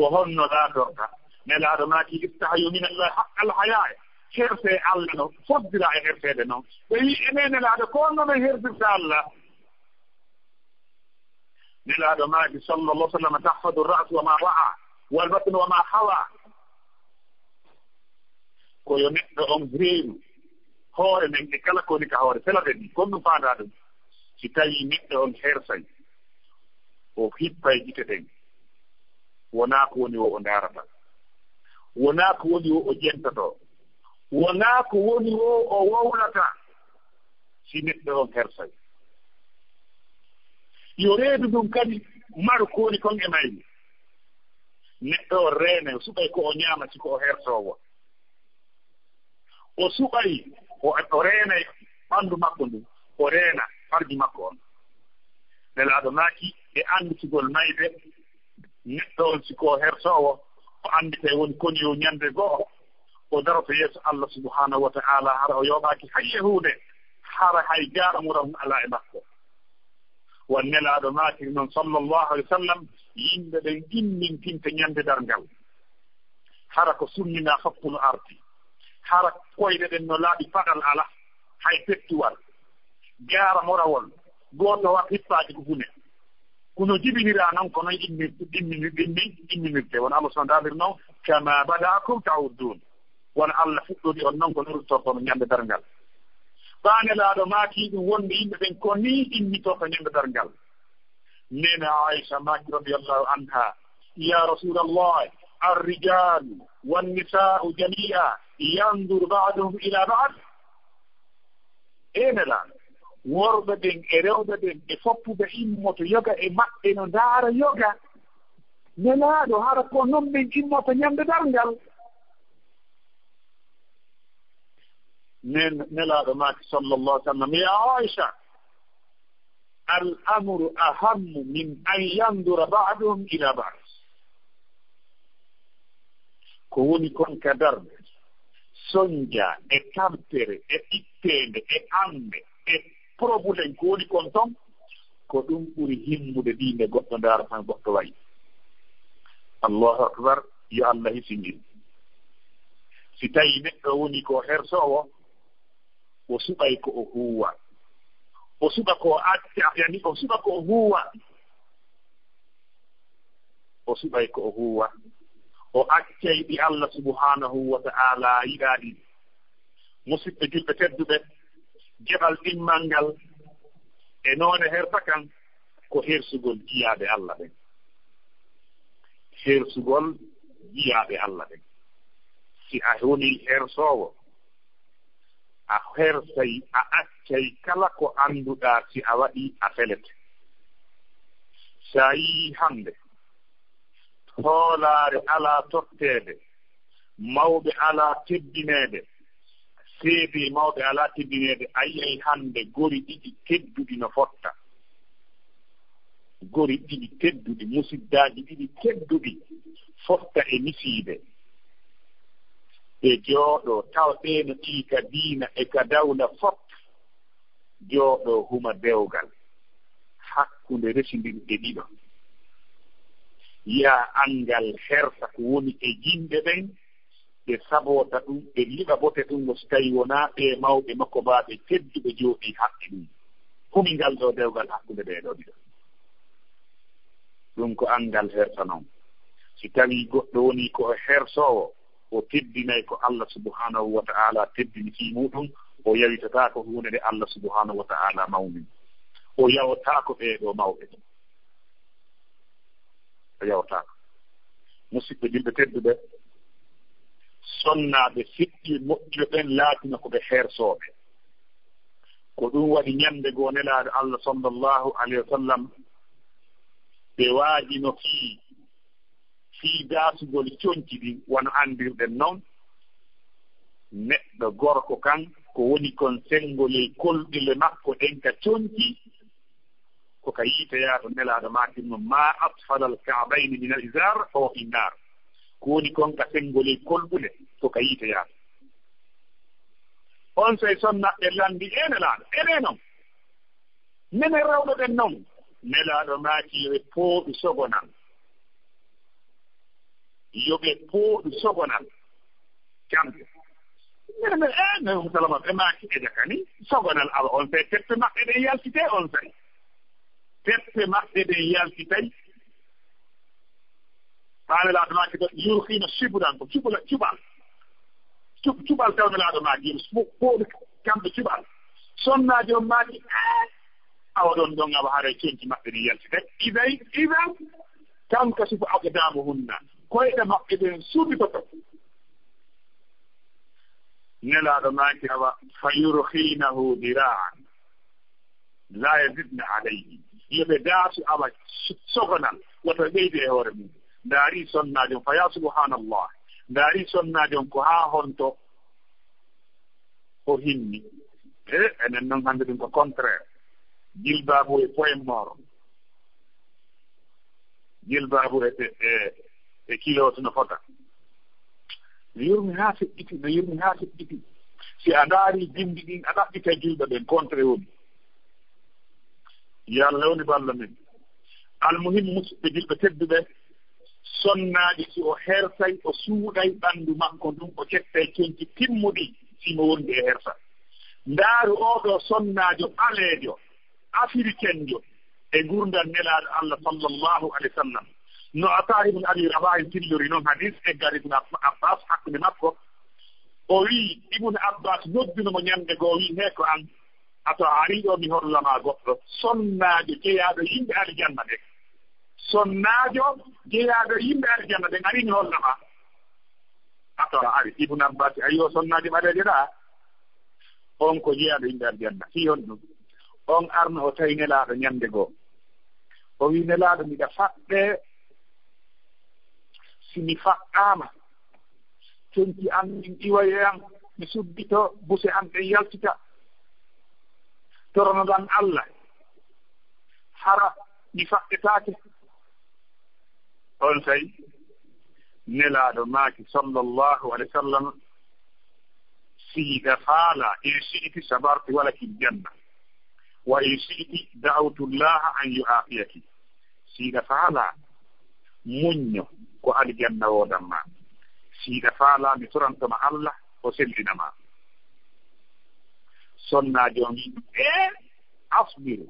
Ko honno laatorta? Nelaaɗo maaki, "Istahyu min Allah haqqal hayaa." Hersee Allah no foddira e herseede non. Ɓe wi'i, "Enen Nelaaɗo, ko honno men hersirta Allah?" Nelaaɗo maaki, sallallahu alaihi wasallam, "Tahfadu ra'su wa ma wa'a, wal batnu wa ma hawa." Ko yo neɗɗo on reeru hoore nden e kala ko woni ka hoore, fela ɓe ɗi, kon ɗum faandaa ɗum. Si tawii neɗɗo on hersay, o hippay gite ɗen, wonaa ko woni o o ndaarata, wonaa ko woni o o jentotoo, wonaa ko woni o o wowlata, si neɗɗo on hersay. Yo reedu ndun kadi maru ko woni kon e mayri. Neɗɗo on reenay, o suɓay ko o ñaama si ko o hersoowo. O suɓay, o, o reenay ɓanndu makko ndun, o reena farji makko on. Nelaaɗo maaki, e annditugol mayde, neɗɗo on si ko hersoowo, o annditay woni ko yo ñande go'o, o daroto yeeso Allah subhanahu wa ta'ala, hara o yooɓaaki hay e huunde, hara hay gaara mura hun alaa e makko. Wan Nelaaɗo maakiri non, sallallahu alaihi wasallam, yimɓe ɓen immintinte ñande darngal. Hara ko sunninaa foppu no arti. Hara koyɗe ɗen no laaɓi, paɗal alaa, hay pettuwal. Gaara morawol, gooto waɗa hippaaji ko bune. Kono jibiniraa non, ko non immi-, immi-, immi-, imminirte. Won Allah subhanahu wa ta'ala non, "Kama bada'akum ta'udun." Won Allah fuɗɗori on non, ko no ruttorton ñande darngal. Ɓaa Nelaaɗo maaki ɗum wonde yimɓe ɓen ko nii immitorta ñande darngal. Nena Aisha maaki radiyallahu anha, "Ya Rasulallah, ar-rijalu wan-nisa'u jami'a yanzuru ba'duhum ila ba'd." E Nelaaɗo, worɓe ɓen e rewɓe ɓen e foppuɓe immoto yoga e maɓɓe no ndaara yoga. Nelaaɗo, hara ko non ɓen immota ñande darngal? Nen-, Nelaaɗo maaki sallallahu alaihi wasallam, "Ya Aisha, al-amru ahammu min an yanzura ba'duhum ila ba'd." Ko woni kon ka darnde, sonja e tampere e itteende e annde e problème ko woni kon ton, ko ɗum ɓuri himmude ɗi nde goɗɗo ndaara tan goɗɗo wayi. Allahu akbar, yo Allah hisingin. Si tawi neɗɗo woni ko hersoowo, o suɓay ko o huuwa. O suɓa ko o acca, yani, o suɓa ko o huuwa. O suɓay ko o huuwa. O accay ɗi Allah subhanahu wa ta'ala yiɗaa ɗin. Musidɓe julɓe tedduɓe, geɓal ɗimmal ngal e noone hersa kan ko hersugol jiyaaɓe Allah ɓen. Hersugol jiyaaɓe Allah ɓen. Si a woni hersoowo, a hersay, a accay kala ko annduɗaa, si a waɗi, a felete. Sa yii hannde, hoolaare alaa totteede, mawɓe alaa teddineede, seedee mawɓe alaa teddineede, a yi'ay hannde gori ɗiɗi tedduɗi no fotta. Gori ɗiɗi tedduɗi, musiddaaji ɗiɗi tedduɗi fotta e misiide. Ɓe jooɗoo, tawa ɓee no ɗii ka diina e ka dawla fof, jooɗoo huma dewgal hakkunde resindinɓe ɗiɗo. Yaa anngal hersa ko woni e yimɓe ɓen, ɓe saboota ɗum, ɓe liɓa bote ɗum, so tawi wonaa ɓee mawɓe makko baaɓe tedduɓe jooɗii haqqe ɗum. Humi ngal ɗoo dewgal hakkunde ɓee ɗoo ɗiɗo. Ɗum ko anngal hersa non. Si tawii goɗɗo woni ko hersoowo, o teddinay ko Allah subhanahu wa ta'ala teddini fii muuɗum, o yawitataako huunde nde Allah subhanahu wa ta'ala mawnin. O yawotaako ɓee ɗoo mawɓe. O yawotaako. Musidɓe julɓe tedduɓe, sonnaaɓe seɗɗi moƴƴuɓe ɓen laatina ko ɓe hersooɓe. Ko ɗum waɗi ñande goo Nelaaɗo Allah sallallahu alayhi wa sallam, ɓe waajino fii, fii daasugol conci ɗin, wano anndirɗen non, neɗɗo gorko kan, ko woni kon senngoley kolɗule makko ɗen ka conci, ko ka yiite yaato. Nelaaɗo maaki ɗum, "Ma asfalal ka'bayni minal izar fahuwa finnar." Ko woni kon ka senngoley kolɗule, ko ka yiite yaato. Onsay sonnaaɓe lanndi, "E Nelaaɗo, enen non, minen rewɓe ɓen non?" Nelaaɗo maaki, "Yo ɓe pooɗu sogonan." Yo ɓe pooɗu sogonal. Kamɓe. Nene, eh, ne salama ɓe maaki e jakani. Sogonal awa on sey teppe maɓɓe ɗen yaltite on sey. Teppe maɓɓe ɗen yaltitay. Ɓaane laaɗo maaki ɗo yurkiina sibulan ko cubula, cubal. Cub-, cubal taw mi laaɗo maaki yurus. Fo-, fooɗu kamɓe cubal. Sonnaajo on maaki, eh, awa ɗon ɗon awa haray conci maɓɓe ɗin yaltitay. Idan, idan, tanka sufu aqdamuhunna. Koyɗe maɓɓe ɗen suuɗitoto. Nelaaɗo maaki awa, fa yurkhinahu dira'an, la yazidna alayhi. Yo ɓe daasu awa sogonal, wata ɓeydu e hoore mum. Ndaari sonnaajo on, fa ya subhanallah. Ndaari sonnaajo on ko haa honto o hinni. E, enen non hannde ɗum ko contraire. Jilbaabu e poyen moro. Jilbaabu e, e, e, e kilo no fota. No yurmi haa feƴƴiti, no yurmi haa feƴƴiti. Si a ndaari bimbi ɗin, a ɗaɓɓita julɓe ɓen, contre woni. Yo Allah woni ballo men. Almuhim, musidɓe julɓe tedduɓe, sonnaajo si o hersay, o suuɗay ɓanndu makko ndun, o ƴettay conci timmuɗi, si mo wondi e hersa. Ndaaru oo ɗoo sonnaajo ɓaleejo, afirikenjo e ngurndan Nelaaɗo Allah sallallahu alaihi wasallam. No Ata ibn Abi Rabahin tillori non hadis e gar Ibn Ab-, Abbas hakkunde makko. O wi'i, Ibn Abbas nodduno mo ñande goo, o wi'i, "He ko an, Ata, a ari ɗoo mi holla ma goɗɗo." Sonnaajo jeyaaɗo yimɓe aljanna ɓen. Sonnaajo jeyaaɗo yimɓe aljanna ɓen ari mi holla ma. Ata ari, Ibn Abbas, ayo sonnaajo ɓaleejo ɗaa. On ko jeyaaɗo yimɓe aljanna. Fii honɗum? On arno o tawi Nelaaɗo ñande goo. O wi'i, "Nelaaɗo, miɗa faɗɗee. Si mi faɗɗaama, conci an ɗin iwa e an, mi suddito, buse an ɗen yaltita. Torono lan Allah, hara mi faɗɗetaake." On say, Nelaaɗo maaki, sallallahu alaihi wasallam, "Si hiɗa faalaa, in shi'ti sabarti walakil janna, wa in shi'ti da'awtu Allaha an yu'afiyaki." Si hiɗa faalaa, muñño, ko aljanna woodan ma. Si hiɗa faalaa, mi toranto ma Allah, o sellina ma. Sonnaajo on wi'i, "E, asbiru.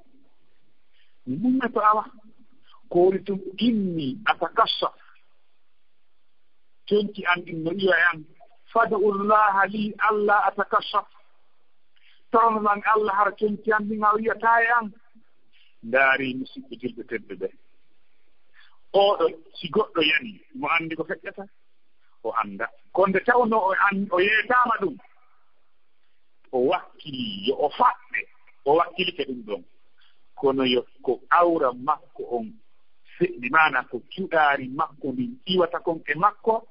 Mi muññoto awa." Ko woni tun, "Inni atakashaf." Conci an ɗin no iwa e an. "Fad'u Allaha li alla atakashaf." Torono lan Allah hara conci an ɗin o iwataa e an. Ndaari, musidɓe julɓe tedduɓe. Oɗo, si goɗɗo yani, mo anndi ko feƴƴata? O annda. Ko nde tawnoo o an-, o yeetaama ɗum, o wakkili yo o faɗɗe, o wakkilike ɗum ɗon. Kono yo ko awra makko on feƴƴi, maanaa ko cuɗaari makko ndin iwata kon e makko,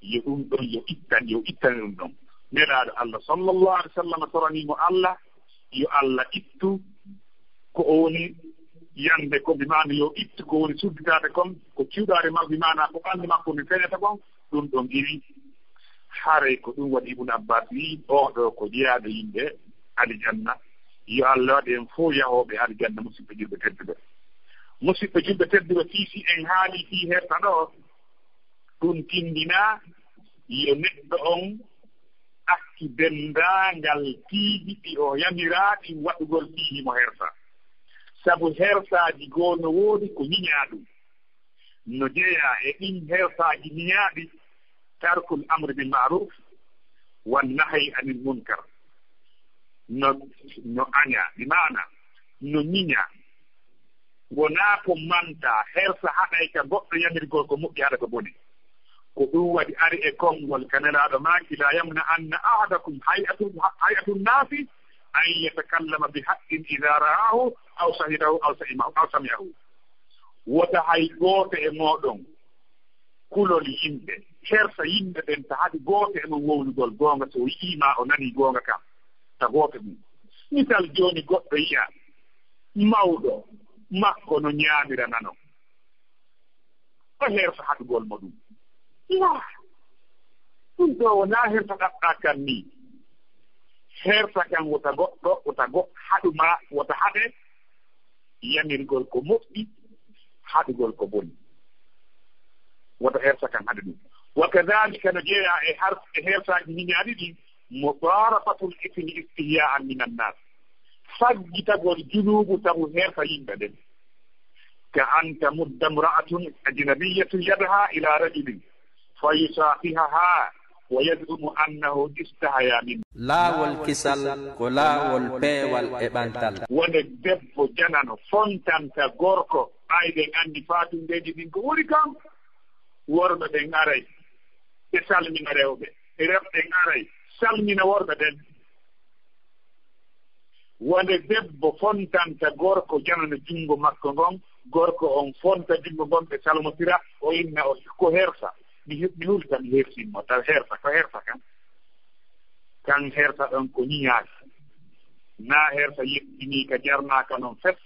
yo ɗum ɗon, yo ittan, yo ittan ɗum ɗon. Nelaaɗo Allah sallallahu alaihi wasallam toranii mo Allah, yo Allah ittu ko o woni yande ko, bi maana yo ittu ko woni sudditaade kon, ko cuɗaari makko, bi maana ko ɓanndu makko ndin feñata kon, ɗum ɗon iwi. Haray ko ɗum waɗi Ibn Abbas wi'i, "Oo ɗoo ko jeyaaɗo yimɓe aljanna." Yo Allah waɗ en fow yahooɓe aljanna, musidɓe julɓe tedduɓe. Musidɓe julɓe tedduɓe, fii si en haalii fii hersa ɗoo, ɗum tindinaa yo neɗɗo on accu denndaangal piiji ɗi o yamiraa ɗin waɗugol fii himo hersa. Sabu hersaaji goo no woodi ko ñiñaa ɗum. No jeyaa e ɗin hersaaji ñiñaaɗi, tarkul amri bil ma'ruf wan nahyi anil munkar. No, no añaa, bi maana no ñiñaa. Wonaa ko mantaa, hersa haɗay ka goɗɗo yamirgol ko moƴƴi, haɗa ko boni. Ko ɗum waɗi ari e konngol ka Nelaaɗo maaki, "La yamna anna ahadakum hay'atu, hay'atu nnaasi an yatakallama bi haqqin idha ra'ahu aw shahidahu aw sa'imahu, aw sami'ahu." Wota hay gooto e mooɗon kulol yimɓe, hersa yimɓe ɓen, ta haɗi gooto e mon wowlugol goonga so o yi'ii ma o nanii goonga kan, ta gooto ɗum. Misal jooni, goɗɗo yi'a mawɗo makko no ñaamira nano, o hersa haɗugol mo ɗum. Laa, ɗum ɗoo wonaa hersa ɗaɓɓaa kan nii. Hersa kan wota goɗɗo, wota go-, haɗu ma, wota haɗe yamirgol ko moƴƴi, haɗugol ko boni. Wota hersa kan haɗa ɗum. Wa kadhalika no jeeyaa e har-, e hersaaji miñaaɗi ɗin, mudarafatu l-ithmi istihya'an min an-nas. Faggitagol junuubu sabu hersa yimɓe ɓen. Ka an tamudda imra'atun ajnabiyyatun yadaha ila rajulin fa yusafihaha wa yaz'umu annahu istahya min. Laawol kisal ko laawol peewal e ɓantal. Wonde debbo janano fontanta gorko, ɓay ɓen anndi faatundeeji ɗin ko ɓuri kan. Worɓe ɓen aray, ɓe salmina rewɓe. Rewɓe ɓen aray, salmina worɓe ɓen. Wonde debbo fontanta gorko janano junngo makko ngon, gorko on fonta junngo ngon, ɓe salmotira, o inna o ko hersa. Mi he-, mi hulta, mi hersinmo, taw hersa, ko hersa kan. Kan hersa ɗon ko ñiñaaki. Na hersa yettini ka jarnaaka non fes.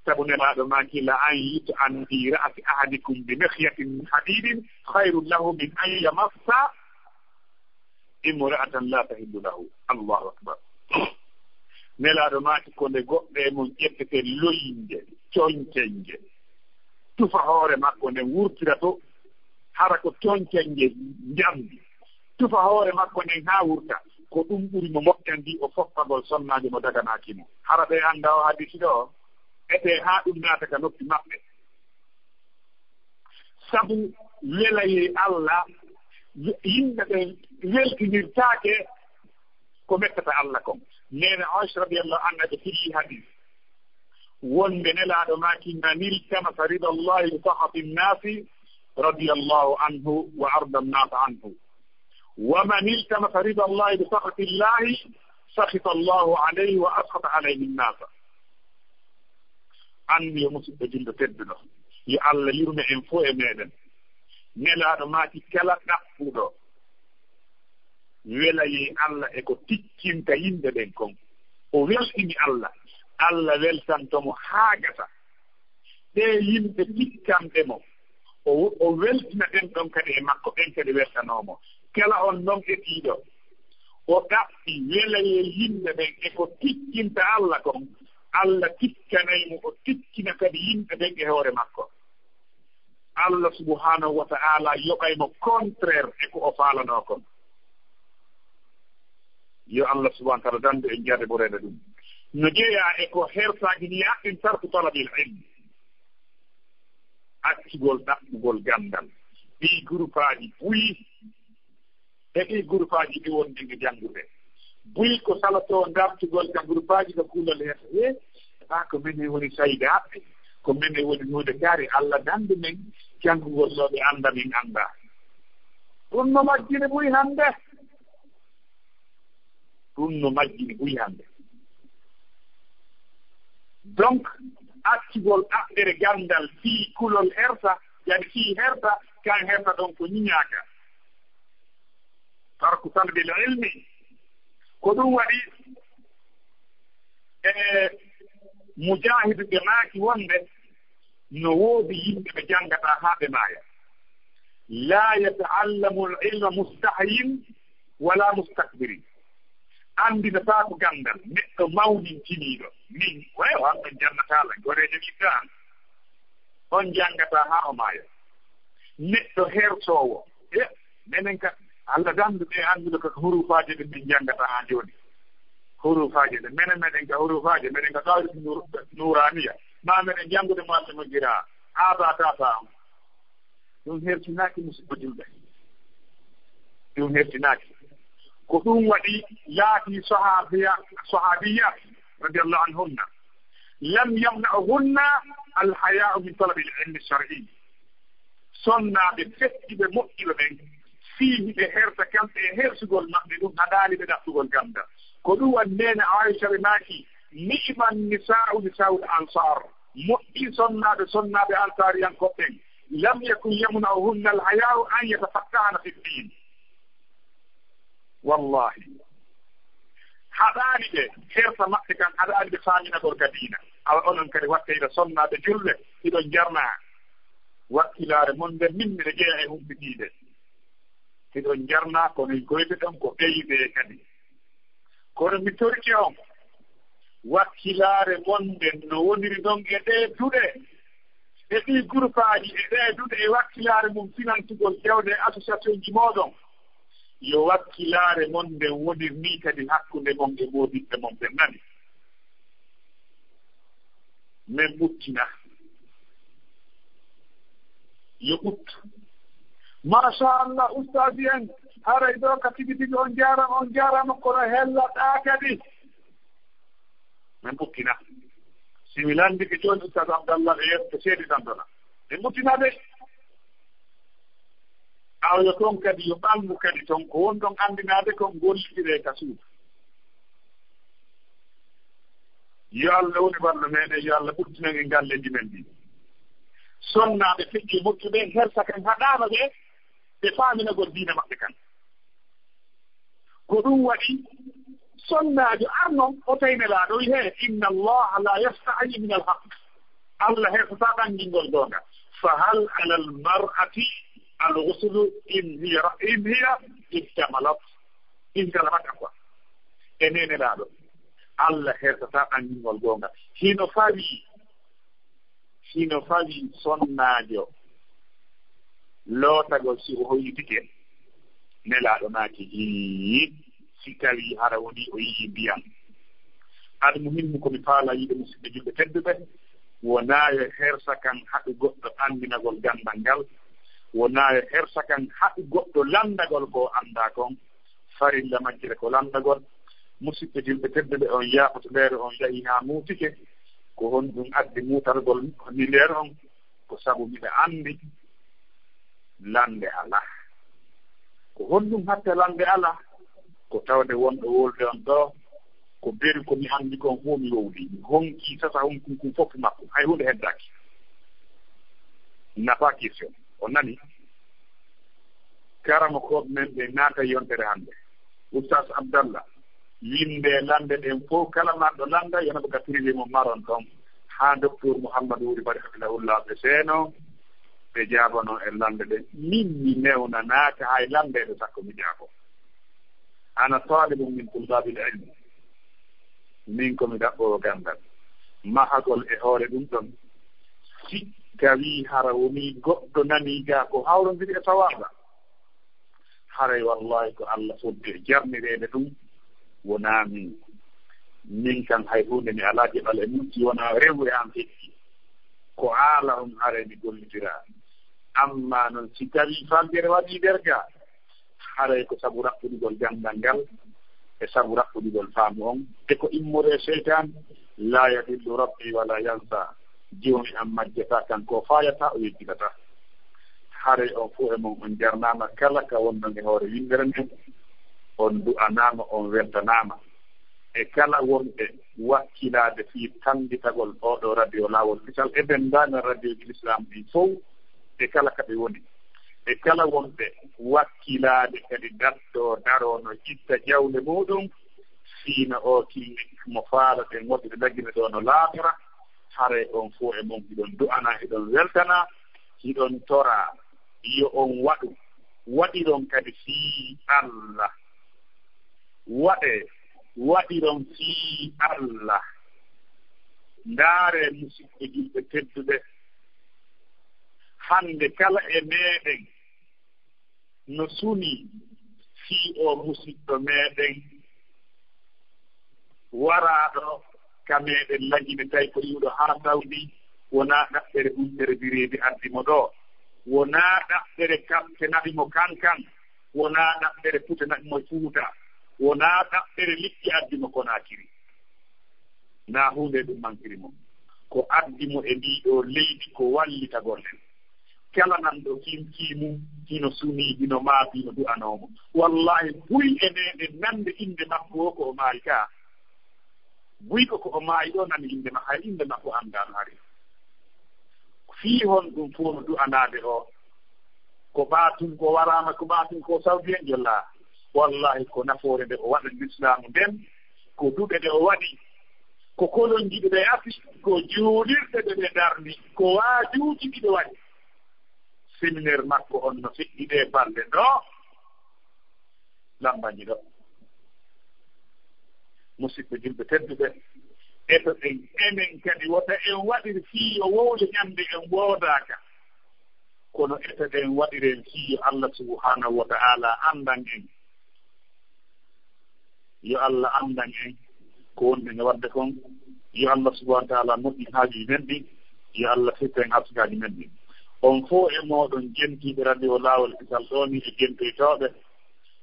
Sabu Nelaaɗo maaki, "La an yut'an fi ra'si ahadikum bi mikhyatin min hadidin khayrun lahu min an yamassa imra'atan la tahillu lahu." Allahu akbar. Nelaaɗo maaki, "Ko nde goɗɗo e mon ƴettete loyinge, coñcenje, tufa hoore makko nden wurtira to, hara ko coñcenje njamndi, tufa hoore makko nden haa wurta, ko ɗum ɓuri mo moƴƴandi o foppagol sonnaajo mo daganaaki mo." Hara ɓe annda o hadisi ɗo? Etee haa ɗum naata ka noppi maɓɓe. Sabu welayee Allah, yimɓe ɓe weltinirtaake ko mettata Allah kon. Neene Aisha radiyallahu anha ɓe fili hadis wonde Nelaaɗo maaki, "Man iltamasa rida Allahi bi sakhati nnasi radiyallahu anhu wa arda nnasa anhu. Wa man iltamasa rida Allahi bi sakhati llahi sakhita Allahu alayhi wa askhata alayhi nnasa." Anndi yo musidɗo julɗo tedduɗo, yo Allah yurme en fof e meɗen. Nelaaɗo maaki kala ɗaɓɓuɗo welayee Allah e ko tikkinta yimɓe ɓen kon, o welɗini Allah, Allah weltanto mo haa gasa. Ɓee yimɓe tikkanɓe mo, o, o weltina ɓen ɗon kadi e makko, ɓen kadi weltanoo mo. Kala on non etiiɗo, o ɗaɓɓi welayee yimɓe ɓen e ko tikkinta Allah kon, Allah tikkanay mo, o tikkina kadi yimɓe ɓen e hoore makko. Allah subhanahu wa ta'ala yoɓay mo contraire e ko o faalanoo kon. Yo Allah subhanahu wa ta'ala dandu en jaade ɓureede ɗum. No jeyaa e ko hersaaji ni yaɗɗin tarku talabil ilm. Accugol ɗaɓɓugol ganndal. Ɗii gurupaaji buy, e ɗii gurupaaji ɗi wonɗen e janngude. Buy ko salotoo dartugol ka gurupaaji ka kuulal heeso. He, a ko menen woni saydaaɓe, ko menen woni huunde kaari, Allah dandu men, janngugol ɗo ɓe annda min annda. Ɗum no majjini buy hannde. Ɗum no majjini buy hannde. Donc, accugol ɗaɓɓere ganndal fii kulol hersa, yani fii hersa, kan hersa ɗon ko ñiñaaka. Tarku talabil ilmi, ko ɗum waɗi e Mujaahidu ɓe maaki wonde no woodi yimɓe ɓe janngata haa ɓe maaya. "La yata'allamu al-ilma mustahyin wala mustakbirin." Anndinataako ganndal neɗɗo mawnintiniiɗo. Min, way, o an ɗon jannataa lan, goreejo ɓiɗɗo an. On janngata haa o maaya. Neɗɗo hersoowo, e, menen ka, Allah dandu ɓe annduɓe ko hurufaaje ɗe min janngata haa jooni. Hurufaaje ɗe, menen meɗen ka hurufaaje, meɗen ka qawri nur-, nuraniya. Ma meɗen janngude mo Allah mo gira, aba tata on. Ɗum hertinaaki, musidɓe julɓe. Ɗum hertinaaki. Ko ɗum waɗi laati sahabiya-, sahabiyat, radiyallahu anhunna, lam yamna'uhunna al-haya'u min talabil ilmi shar'i. Sonnaaɓe feƴƴiɓe moƴƴuɓe ɓen, fii hiɓe hersa kamɓe e hersugol maɓɓe, ɗum haɗaali ɓe ɗaɓɓugol ganndal. Ko ɗum waɗi neene Aisha ɓe maaki, "Ni'man nisa'u nisa'ul ansar." Moƴƴi sonnaaɓe, sonnaaɓe ansaariyankooɓe ɓen. "Lam yakun yamna'uhunna al-haya'u an yatafaqqahna fi ddin." Wallahi. Haɗaani ɓe, hersa maɓɓe kan haɗaani ɓe faaminagol ka diina. Awa onon kadi wakkila sonnaaɓe julɓe, hiɗon jarnaa. Wakkilaare mon nden min miɗo jeya e humpitiide. Hiɗon jarnaa, kono en koyte ɗon ko ɓeyde kadi. Kono mi torike on, wakkilaare mon nden no woniri non e ɗee duɗe. e ɗii gurupaaji e ɗee duɗe e wakkilaare mum finantugol jawɗe e associationji mooɗon, yo wakkilaare mon nden wonir nii kadi hakkunde mon e moodiɓɓe mon ɓen, nani? Men ɓuttina. Yo ɓuttu. Machallah, ustaaji en, haray ɗoo ka tigi tigi on jaaraama, on jaaraama, kono hellaɗaa kadi. Men ɓuttina. Si mi lanndike jooni ustaas Abdallah e yeeso seedi tan ɗona. Men ɓuttina de. Awa yo toon kadi, yo ɓanngu kadi toon, ko won ɗon anndinaade kon, gollitiree ka suudu. Yo Allah woni ballo meɗen, yo Allah ɓuttinan en galleeji men ɗi. Sonnaaɓe feƴƴi e mottude, hersa kan haɗaama ɓe, ɓe faaminagol diina maɓɓe kan. Ko ɗum waɗi sonnaajo arno o tawi Nelaaɗo, o wi'i, "He, inna Allaha la yastahi min al-haq." Allah hersataa ɓanngingol goonga. "Fa hal ala al-mar'ati al-ghuslu in hiya, in hiya ihtamalat, ihtalamat, afwan." E nee Nelaaɗo, Allah hersataa ɓanngingol goonga. Hino fawii, hino fawii sonnaajo lootagol si o hoynitike? Nelaaɗo maaki, "Hii, si tawii hara wonii o yiyii ndiyam." Al muhimmu, ko mi faalaa yiide, musidɓe julɓe tedduɓe, wonaa yo hersa kan haɗu goɗɗo anndinagol ganndal ngal, wonaa yo hersa kan haɗu goɗɗo lanndagol ko anndaa kon. Farilla majjere ko lanndagol. Musidɓe julɓe tedduɓe, on yaafoto ndeer on yahi haa muutike. Ko honɗum addi muutargol ni ndeer on? Ko sabu miɗa anndi lannde alaa. Ko honɗum hatta lannde alaa? Ko tawde wonɗo wolde on ɗoo, ko beru ko mi anndi kon fof mi wowli. Mi honki sasa hunkun kun fof makko. Hay huunde heddaaki. Nafaa question. O nani? Karamokooɓe men ɓe naata yontere hannde. Oustaz Abdallah, winde lannde ɗen fof, kala marɗo lannda, yona ɓe ka privé mo maron ton, haa docteur Mouhamadou Wuri Bari hafidahullah ɓe seeno, ɓe jaabano e lannde ɗen. Min mi newnanaaka hay lanndeede sakko mi jaabo. Ana talibun min tullabil ilmi. Min ko mi ɗaɓɓoowo ganndal. Mahagol e hoore ɗum ɗon. Si tawii hara wonii goɗɗo nanii ga ko hawrondiri e sawaaba, haray wallahi ko Allah fodde jarnireede ɗum, wonaa min. Min kan hay huunde mi alaa geɓal e mum, si wonaa rewu e an feƴƴi. Ko aala on haray mi gollitira. Amma non si tawii faljere waɗii nder ga, haray ko sabu raɓɓuɗigol ganndal ngal, e sabu raɓɓuɗigol faamu on, e ko immori e seytaan, laa yadillu rabbi wala yansa, joomi am majjataa kan ko faayataa, o yejjitataa. Haray on fof e mon on jarnaama, kala ka wonɗon e hoore winndere nden, on du'anaama, on weltanaama. E kala wonɓe wakkilaade fii tannditagol oo ɗoo radio Laawol Kisal e denndaangal radioji Lislaam ɗin fof, e kala ka ɓe woni, e kala wonɓe wakkilaade kadi daddoo daroo no itta jawle muuɗum, fii no oo clinique mo faalaɗen waɗude Lagine ɗoo no laatora, haray on fof e mon hiɗon du'anaa, hiɗon weltanaa, hiɗon toraa, yo on waɗu, waɗiron kadi fii Allah. Waɗee, waɗiron fii Allah. Ndaaree, musidɓe julɓe tedduɓe, hannde kala e meeɗen no sunii fii oo musidɗo meeɗen waraaɗo ka meeɗen Lagine, tawi ko iwɗo haa Sawdi, wonaa ɗaɓɓere hultere bireedi addi mo ɗoo, wonaa ɗaɓɓere kappe naɓi mo kankan, wonaa ɗaɓɓere pute naɓi mo Fuuta, wonaa ɗaɓɓere liɗɗi addi mo Konaakiri. Naa huunde ɗum mankiri mo. Ko addi mo e ndii ɗoo leydi ko wallitagol en. Kala nanɗo kimkii mum, hino sunii, hino maabii, no du'anoo mo. Wallahi, buy e meeɗen nande innde makko o ko o maayi ka. Buy ko ko o maayi ɗoo nani innde makko, hay innde makko anndaano hari. Fii honɗum fof no du'anaade o? Ko ɓaatum ko waraama, ko ɓaatum ko sawdi en jollaa. Wallahi, ko nafoore nde o waɗani Lislaamu nden, ko duɗe ɗe o waɗi, ko kolonji ɗi ɓe afi, ko juulirɗe ɗe ɓe darni, ko waajuuji ɗi ɓe waɗi. Séminaire makko on no feƴƴi ɗee balɗe ɗoo, Lambañi ɗoo. Musidɓe julɓe tedduɓe, e Enen kadi wota en waɗir fii yo wowle ñande en woodaaka. Kono ete ɗen waɗiren fii yo Allah subhanahu wa ta'ala anndan en. Yo Allah anndan en ko wonɗen e waɗde kon. Yo Allah subhanahu wa ta'ala moƴƴin haajuuji men ɗin. Yo Allah firtu en arsakaaji men ɗin. On fow e mooɗon jentiiɓe radio Laawol Kisal ɗoo ni e jentoytooɓe,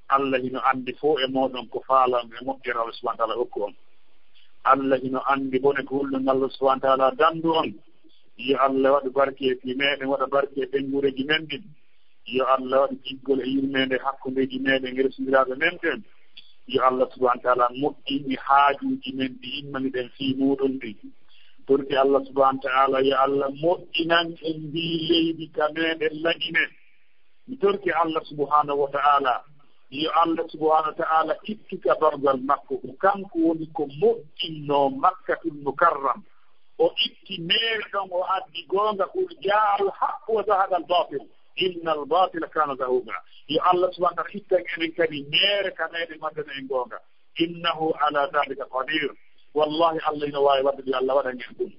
Allah hino anndi fow e mooɗon ko faalaa e moƴƴere Allah subhanahu wa ta'ala okku on. Allah hino anndi bone ko hulɗon Allah subhanahu wa ta'ala danndu on. Yo Allah waɗu barke e fii meɗen, waɗa barke e ɓeynguureeji men ɗin. Yo Allah waɗu giggol e yurmeende hakkundeeji meɗen e resondiraaɓe men ɓen. Yo Allah subhanahu wa ta'ala moƴƴin e haajuuji men ɗi immaniɗen fii muuɗum ɗin. Torki Allah subhanahu wa ta'ala, yo Allah moƴƴinan en ndii leydi ka meɗen Lagine. Mi torki Allah subhanahu wa ta'ala, yo Allah subhanahu wa ta'ala ittu ka bawgal makko, ko kanko woni ko moƴƴinnoo Makkatul Mukarram. O itti meere ɗon, o addi goonga, "Qul jaa al haqqu wa zahaqa al batil, inna al batila kana zahuqa." Yo Allah subhanahu wa ta'ala ittan enen kadi meere ka meɗen, waddana en goonga. "Innahu ala dhalika qadir." Wallahi, Allah ina waawi waɗde, yo Allah waɗan en ɗum.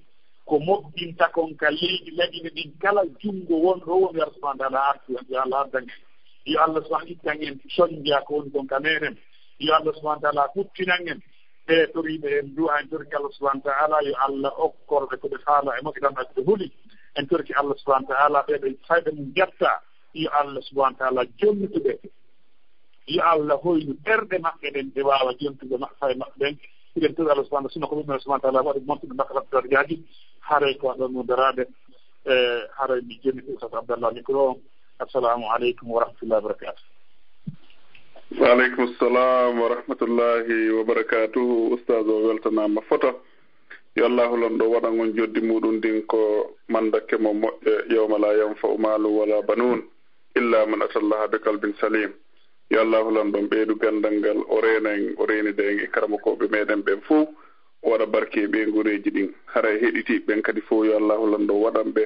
Ko moƴƴinta kon ka leydi Lagine ɗin kala, junngo won ɗo woni, yo Allah subhanahu wa ta'ala artu en, yo Allah addan en. Yo Allah subhanahu ittan en sonja ko woni kon ka meɗen. Yo Allah subhanahu wa ta'ala huttinan en. Ɓe toriiɓe en du'a, en torki Allah subhanahu wa ta'ala, yo Allah okkor ɓe ko ɓe faalaa e moƴƴe tan ko ɓe huli. En torki Allah subhanahu wa ta'ala, ɓe ɓe fayɓe mum jetta, yo Allah subhanahu wa ta'ala jonnituɓe. Yo Allah hoynu ɓerɗe maɓɓe ɗen, ɓe waawa jontude ma-, fay maɓɓe ɓen. Hiɗen tori Allah subhanahu, sino ko ɗum Allah subhanahu wa ta'ala waɗi montude makko rabbitorde jaaji. Haray ko ɗon no daraade, e haray mi jonni ko Ustaz Abdallah micro on. Assalamu aleykum wa rahmatullahi wa barakatuh. Wa aleykum salam wa rahmatullahi wa barakatuh. Ustaz o weltanaama fota. Yo Allahu lanɗo waɗan on joddi muɗum ndin ko mandake mo moƴƴe, yawma la yanfa'u malun wala banun illa man atallaha bi qalbin salim. Yo Allahu lanɗo ɓeydu gandal ngal, o reena en, o reenida en e karamokooɓe meɗen ɓen fow, o waɗa barke e ɓeynguureeji ɗin. Haray heɗitiiɓe ɓen kadi fow, yo Allahu lanɗo waɗan ɓe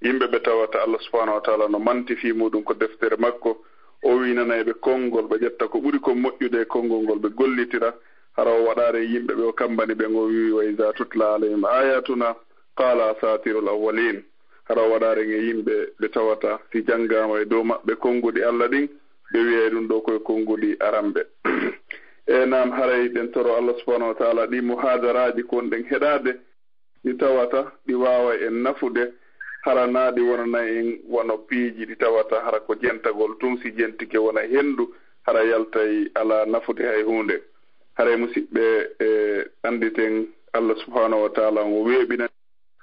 yimɓe ɓe tawata Allah subhanahu wa ta'ala no manti fii muɗum ko deftere makko, o wiinanay ɓe konngol, ɓe ƴetta ko ɓuri kon moƴƴude e konngol ngol, ɓe gollitira. Hara o waɗaare yimɓe ɓe o kammbani ɓen, o wi'i, "Wa iza tutla alayhim ayatuna qala asatirul awwalin." Hara o waɗaare e yimɓe ɓe tawata si janngaama e dow maɓɓe konnguɗi Allah ɗin, ɓe wi'ay ɗum ɗo koye konnguɗi aramɓe. E naam, haray ɗen toro Allah subhanahu wa ta'ala ɗi muhadaraaji ko wonɗen heɗaade, ɗi tawata ɗi waaway en nafude, hara naa ɗi wonanay en wano piiji ɗi tawata hara ko jentagol tun, si jentike wonay henndu, hara yaltay alaa nafude hay huunde. Haray musiɓɓe, e annditen Allah subhanahu wa ta'ala on o weeɓina.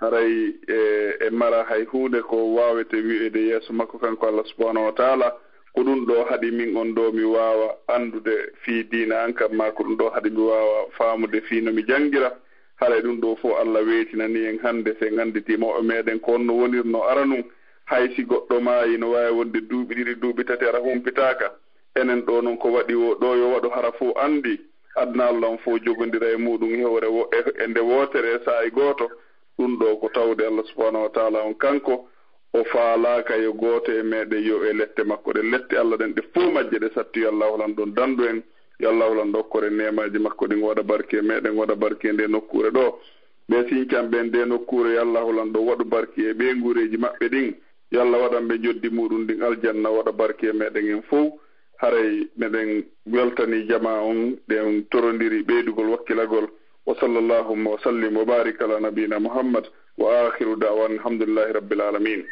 Haray e, e mara hay huunde ko waawete wi'eede yeeso makko kanko Allah subhanahu wa ta'ala. Ko ɗum ɗo haɗi min on ɗo mi waawa anndude fii diina an kam, maa ko ɗum ɗo haɗi mi waawa faamude fii no mi janngira. Haray ɗum ɗo fof Allah weetinanii en hannde, si en annditii mawɓe meɗen ko honno wonirnoo aranun. Hay si goɗɗo maayi, no waawi wonde duuɓi ɗiɗi, duuɓi tati, hara humpitaaka. Enen ɗo non ko waɗi o ɗo yo waɗu hara fof anndi, aduna Allah on fof jogondira e muɗum e hoore wo-, e, e nde wootere e saa'i gooto. Ɗum ɗo ko tawde Allah subhanahu wa ta'ala on kanko, o faalaaka yo gooto e meɗen yo e lette makko ɗen. Lette Allah ɗen ɗe fof majje ɗe satti, yo Allahu lan ɗon dandu en, yo Allahu lan ɗo okkore neemaaji makko ɗin, waɗa barke e meɗen, waɗa barke e nde nokkuure ɗo. Ɓe sincan ɓen nde nokkuure, yo Allahu lan ɗo waɗu barke e ɓeynguureeji maɓɓe ɗin. Yo Allah waɗan ɓe njoddi muɗum ndin aljanna, waɗa barke e meɗen en fow. Haray meɗen weltanii jamaa on, ɗen torondiri ɓeydugol wakkilagol. Wa sallallahu wa sallim wa barik ala nabiyina Muhammad, wa akhiru da'wana alhamdulillahi rabbil alamin.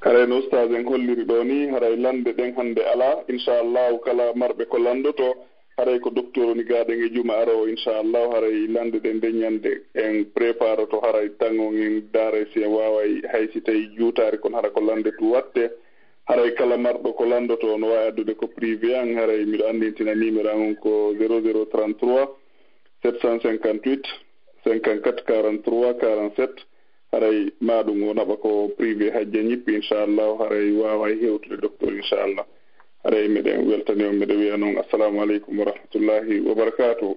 Haray no ustaz en holliri ɗo ni, haray lande ɗen hannde alaa. Inchallahu, kala marɓe ko landoto, haray ko docteur woni gaaɗen e juma aroowo, inchallahu, haray lande ɗen nde ñande en préparoto, haray tan on en daaray si en waaway, hay si tawi juutaari, kono hara ko lande tu watte. Haray kala marɗo ko landoto, no waawi addude ko privé an, haray miɗo anndintina numéro an on ko zéro zéro trente-trois, sept cent cinquante-huit, cinquante-quatre, quarante-trois, quarante-sept. Haray ma ɗum o naɓa ko privé, hajja ñippi, inchallahu, haray waaway hewtude docteur, inchallah. Haray meɗen weltani on, meɗen wiya noon, assalamu aleykum wa rahmatullahi wa barakatuh.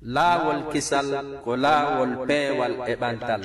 Laawol kisal ko laawol peewal e ɓantal.